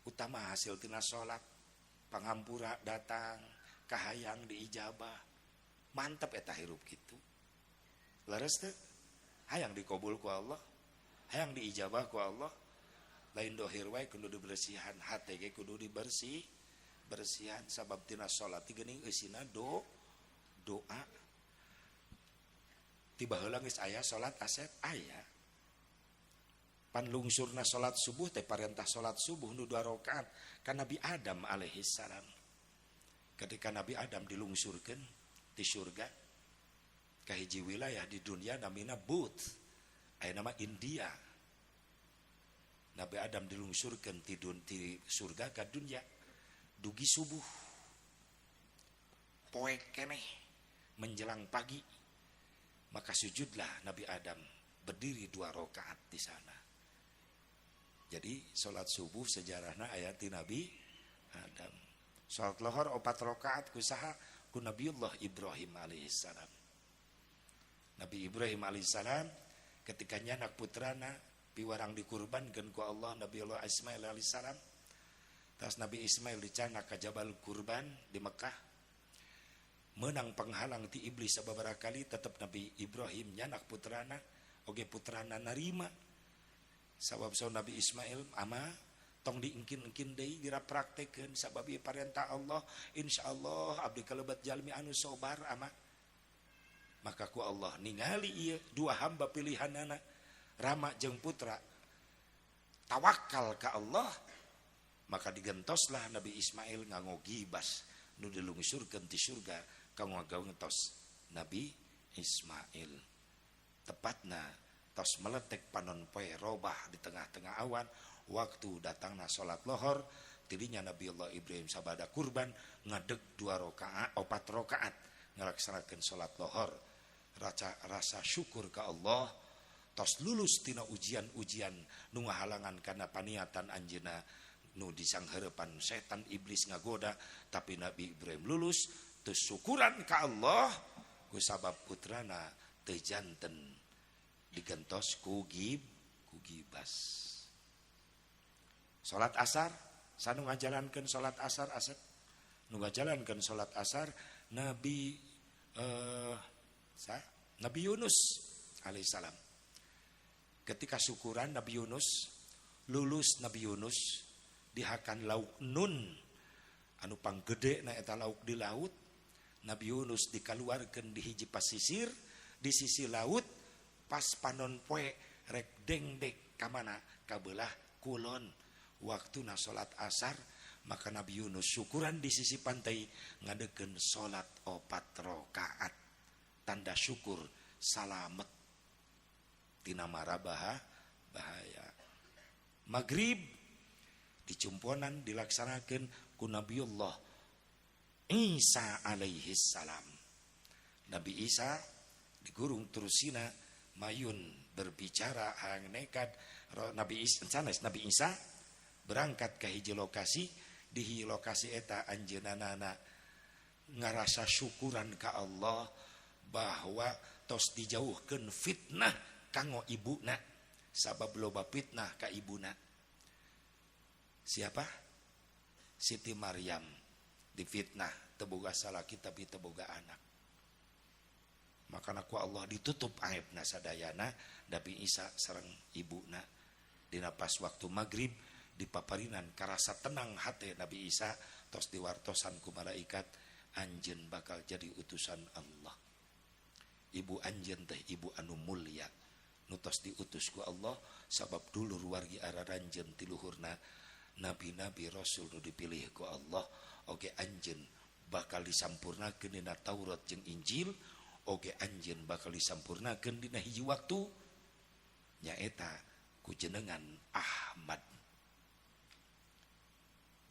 Utama hasil tina salat, pangampura datang, kahayang diijabah. Mantep eta hirup kitu. Leres teu? Hayang dikabul ku Allah, hayang diijabah ku Allah. Lain dohir wae kudu dibersihan, hate ge kudu dibersih, bersihan sabab tina salat geuning eusina doa. Tiba heula geus aya salat Asep aya. Pan lungsurna salat subuh teh parentah salat subuh nu 2 rakaat ka Nabi Adam alaihi salam. Ketika Nabi Adam dilungsurkeun di surga ka hiji wilayah di dunia namina But, aya nama India. Nabi Adam dilungsurkeun ti surga ka dunia dugi subuh poek keneh menjelang pagi, maka sujudlah Nabi Adam berdiri 2 rakaat di sana. Jadi salat subuh sejarahna aya ti Nabi Adam. Salat lohor 4 rakaat ku saha? Ku Nabiullah Ibrahim alaihissalam. Nabi Ibrahim alaihissalam ketika nyanak putrana piwarang dikurbankeun ku Allah Nabiullah Ismail alaihissalam. Tas Nabi Ismail dicanak ka Jabal Kurban di Mekah. Menang penghalang ti iblis sababaraha kali tetep Nabi Ibrahim nyanak putrana oge putrana narima. Sabab saur Nabi Ismail ama tong diengkin-engkin deui dirapraktekeun sabab ieu parentah Allah, insyaallah abdi kalebet jalmi anu sobar ama. Maka ku Allah ningali ieu dua hamba pilihanana Rama jeung putra tawakal ka Allah, maka digentoslah Nabi Ismail nganggo gibas nu dilungsurkeun ti surga kanggo ngagentos Nabi Ismail. Tepatna tos meletek panon poe robah di tengah-tengah awan waktu datangna salat lohor tidinya Nabiullah Ibrahim sabada kurban ngadeg 2 rakaat 4 rakaat ngalaksanakeun salat lohor. Rasa syukur ka Allah tos lulus tina ujian-ujian nu ngahalangan kana paniatan anjeunna nu disanghareupan setan iblis ngagoda, tapi Nabi Ibrahim lulus teu syukuran ka Allah ku sabab putrana teu janten digentos ku gibas. Salat asar sanu ngajalankeun salat asar Asep nu ngajalankeun salat asar Nabi Nabi Yunus alaihissalam. Ketika syukuran Nabi Yunus lulus, Nabi Yunus dihakan lauk nun anu panggede na eta lauk di laut. Nabi Yunus dikaluarkeun di hiji pasisir di sisi laut pas panon poe rek dengdek ka mana ka beulah kulon. Waktuna salat asar maka Nabi Yunus syukuran di sisi pantai ngadekeun salat 4 rakaat tanda syukur salamet tina mara bahaya. Maghrib dicumponan dilaksanakeun ku Nabiullah Isa alaihi salam. Nabi Isa digurung terusina mayun berbicara hayang nekat. Nabi Isa sanes Nabi Isa berangkat ke hiji lokasi, di hiji lokasi eta anjeunna ngarasa syukuran ka Allah bahwa tos dijauhkeun fitnah kanggo ibuna sabab loba fitnah ka ibuna. Siapa? Siti Maryam difitnah teu boga salaki tapi teu boga anak. Makana ku Allah ditutup aibna sadayana Nabi Isa sareng ibuna. Dina pas waktu maghrib dipaparinan karasa tenang hate Nabi Isa tos diwartosan ku malaikat anjeun bakal jadi utusan Allah. Ibu anjeun teh ibu anu mulia nu tos diutus ku Allah sabab dulur wargi araranjeun ti luhurna nabi-nabi rasul nu dipilih ku Allah. Oge anjeun bakal disampurnakeun dina Taurat jeung Injil, oge anjeun bakal disampurnakeun dina hiji waktu nyaeta ku jenengan Ahmad.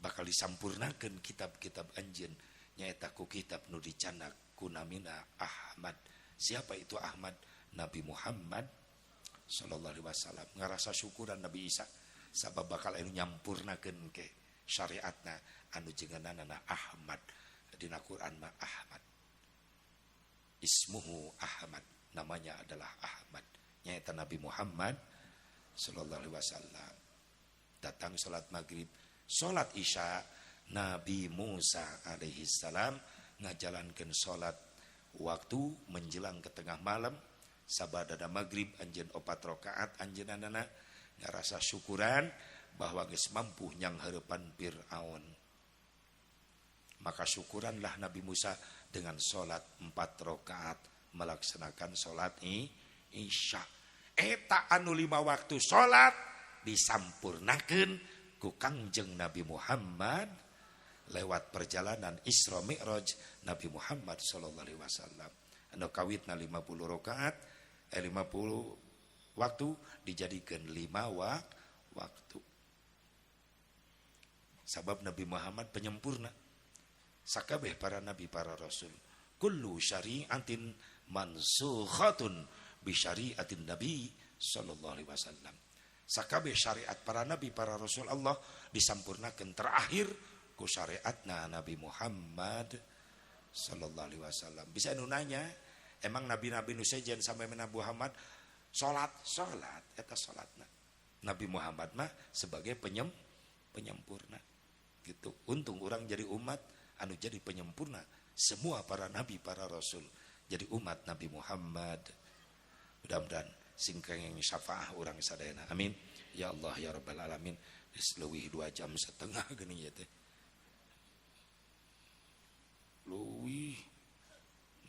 Bakal disampurnakeun kitab-kitab anjeun nyaeta ku kitab nu dicanak ku namina Ahmad. Siapa itu Ahmad? Nabi Muhammad sallallahu alaihi wasallam. Ngarasa syukuran Nabi Isa sabab bakal anu nyampurnakeun ke syariatna anu jenenganna Ahmad. Dina Quran mah Ahmad. Ismuhu Ahmad, namanya adalah Ahmad. Nyaeta Nabi Muhammad sallallahu alaihi wasallam. Datang salat maghrib, salat isya, Nabi Musa alaihi salam ngajalankeun salat waktu menjelang ke tengah malam sabadana maghrib anjeun 4 rakaat anjeunna ngarasa syukuran bahwa geus mampu nyang hareupan Fir'aun. Maka syukuranlah Nabi Musa dengan salat 4 rakaat melaksanakan salat isya. Eta anu 5 waktu salat disampurnakeun ku Kangjeng Nabi Muhammad lewat perjalanan Isra Mi'raj Nabi Muhammad sallallahu alaihi wasallam. Anu kawitna 50 rakaat, 50 waktu dijadikan 5 waktu. Sabab Nabi Muhammad penyempurna. Sakabeh para nabi para rasul. Kullu syari'atin mansukhatun bi syari'atin nabi sallallahu alaihi wasallam. Sakabeh syariat para nabi para rasul Allah disampurnakeun terakhir ku syariatna Nabi Muhammad sallallahu alaihi wasallam. Bisa anu nanya, emang nabi-nabi nu sejen sampai Nabi Muhammad salat eta salatna. Nabi Muhammad mah sebagai penyempurna gitu. Untung orang jadi umat anu jadi penyempurna semua para nabi para rasul jadi umat Nabi Muhammad. Mudah-mudahan sing kenging syafaah urang sadayana. Amin ya Allah ya rabbal alamin. Geus leuwih 2,5 jam geuning ieu teh. Leuwih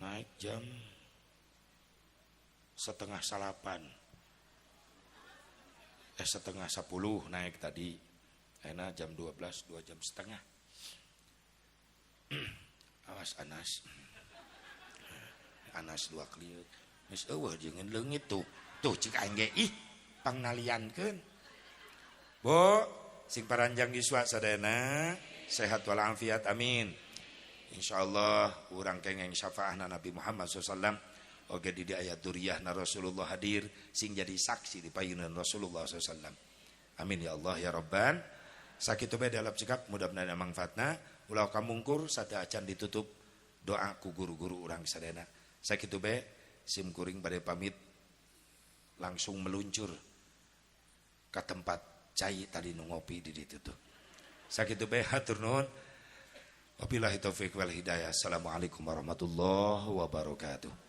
naik jam 8:30. 9:30 naik tadi. Enak jam 12, 2,5 jam. Awas Anas. Anas 2 kliut. Geus eueuh jeung leungit tuh. Tuh cik aing ge ih pangnaliankeun. Bu, sing paranjang yuswa sadayana sehat walafiat amin. Insyaallah urang kengeng syafaahna Nabi Muhammad sallallahu alaihi wasallam. Oge di ayat duriyahna Rasulullah hadir sing jadi saksi di payunan Rasulullah sallallahu alaihi wasallam. Amin ya Allah ya Rabban. Sakitu bae dalam sikap mudah-mudahan manfaatna. Ulah kamungkur sada acan ditutup doa ku guru-guru urang sadayana. Sakitu bae sim kuring bade pamit langsung meluncur ke tempat cai tadi nu ngopi di ditu tuh. Sakitu bae hatur nuhun. Wabillahi taufik wal hidayah. Assalamualaikum warahmatullahi wabarakatuh.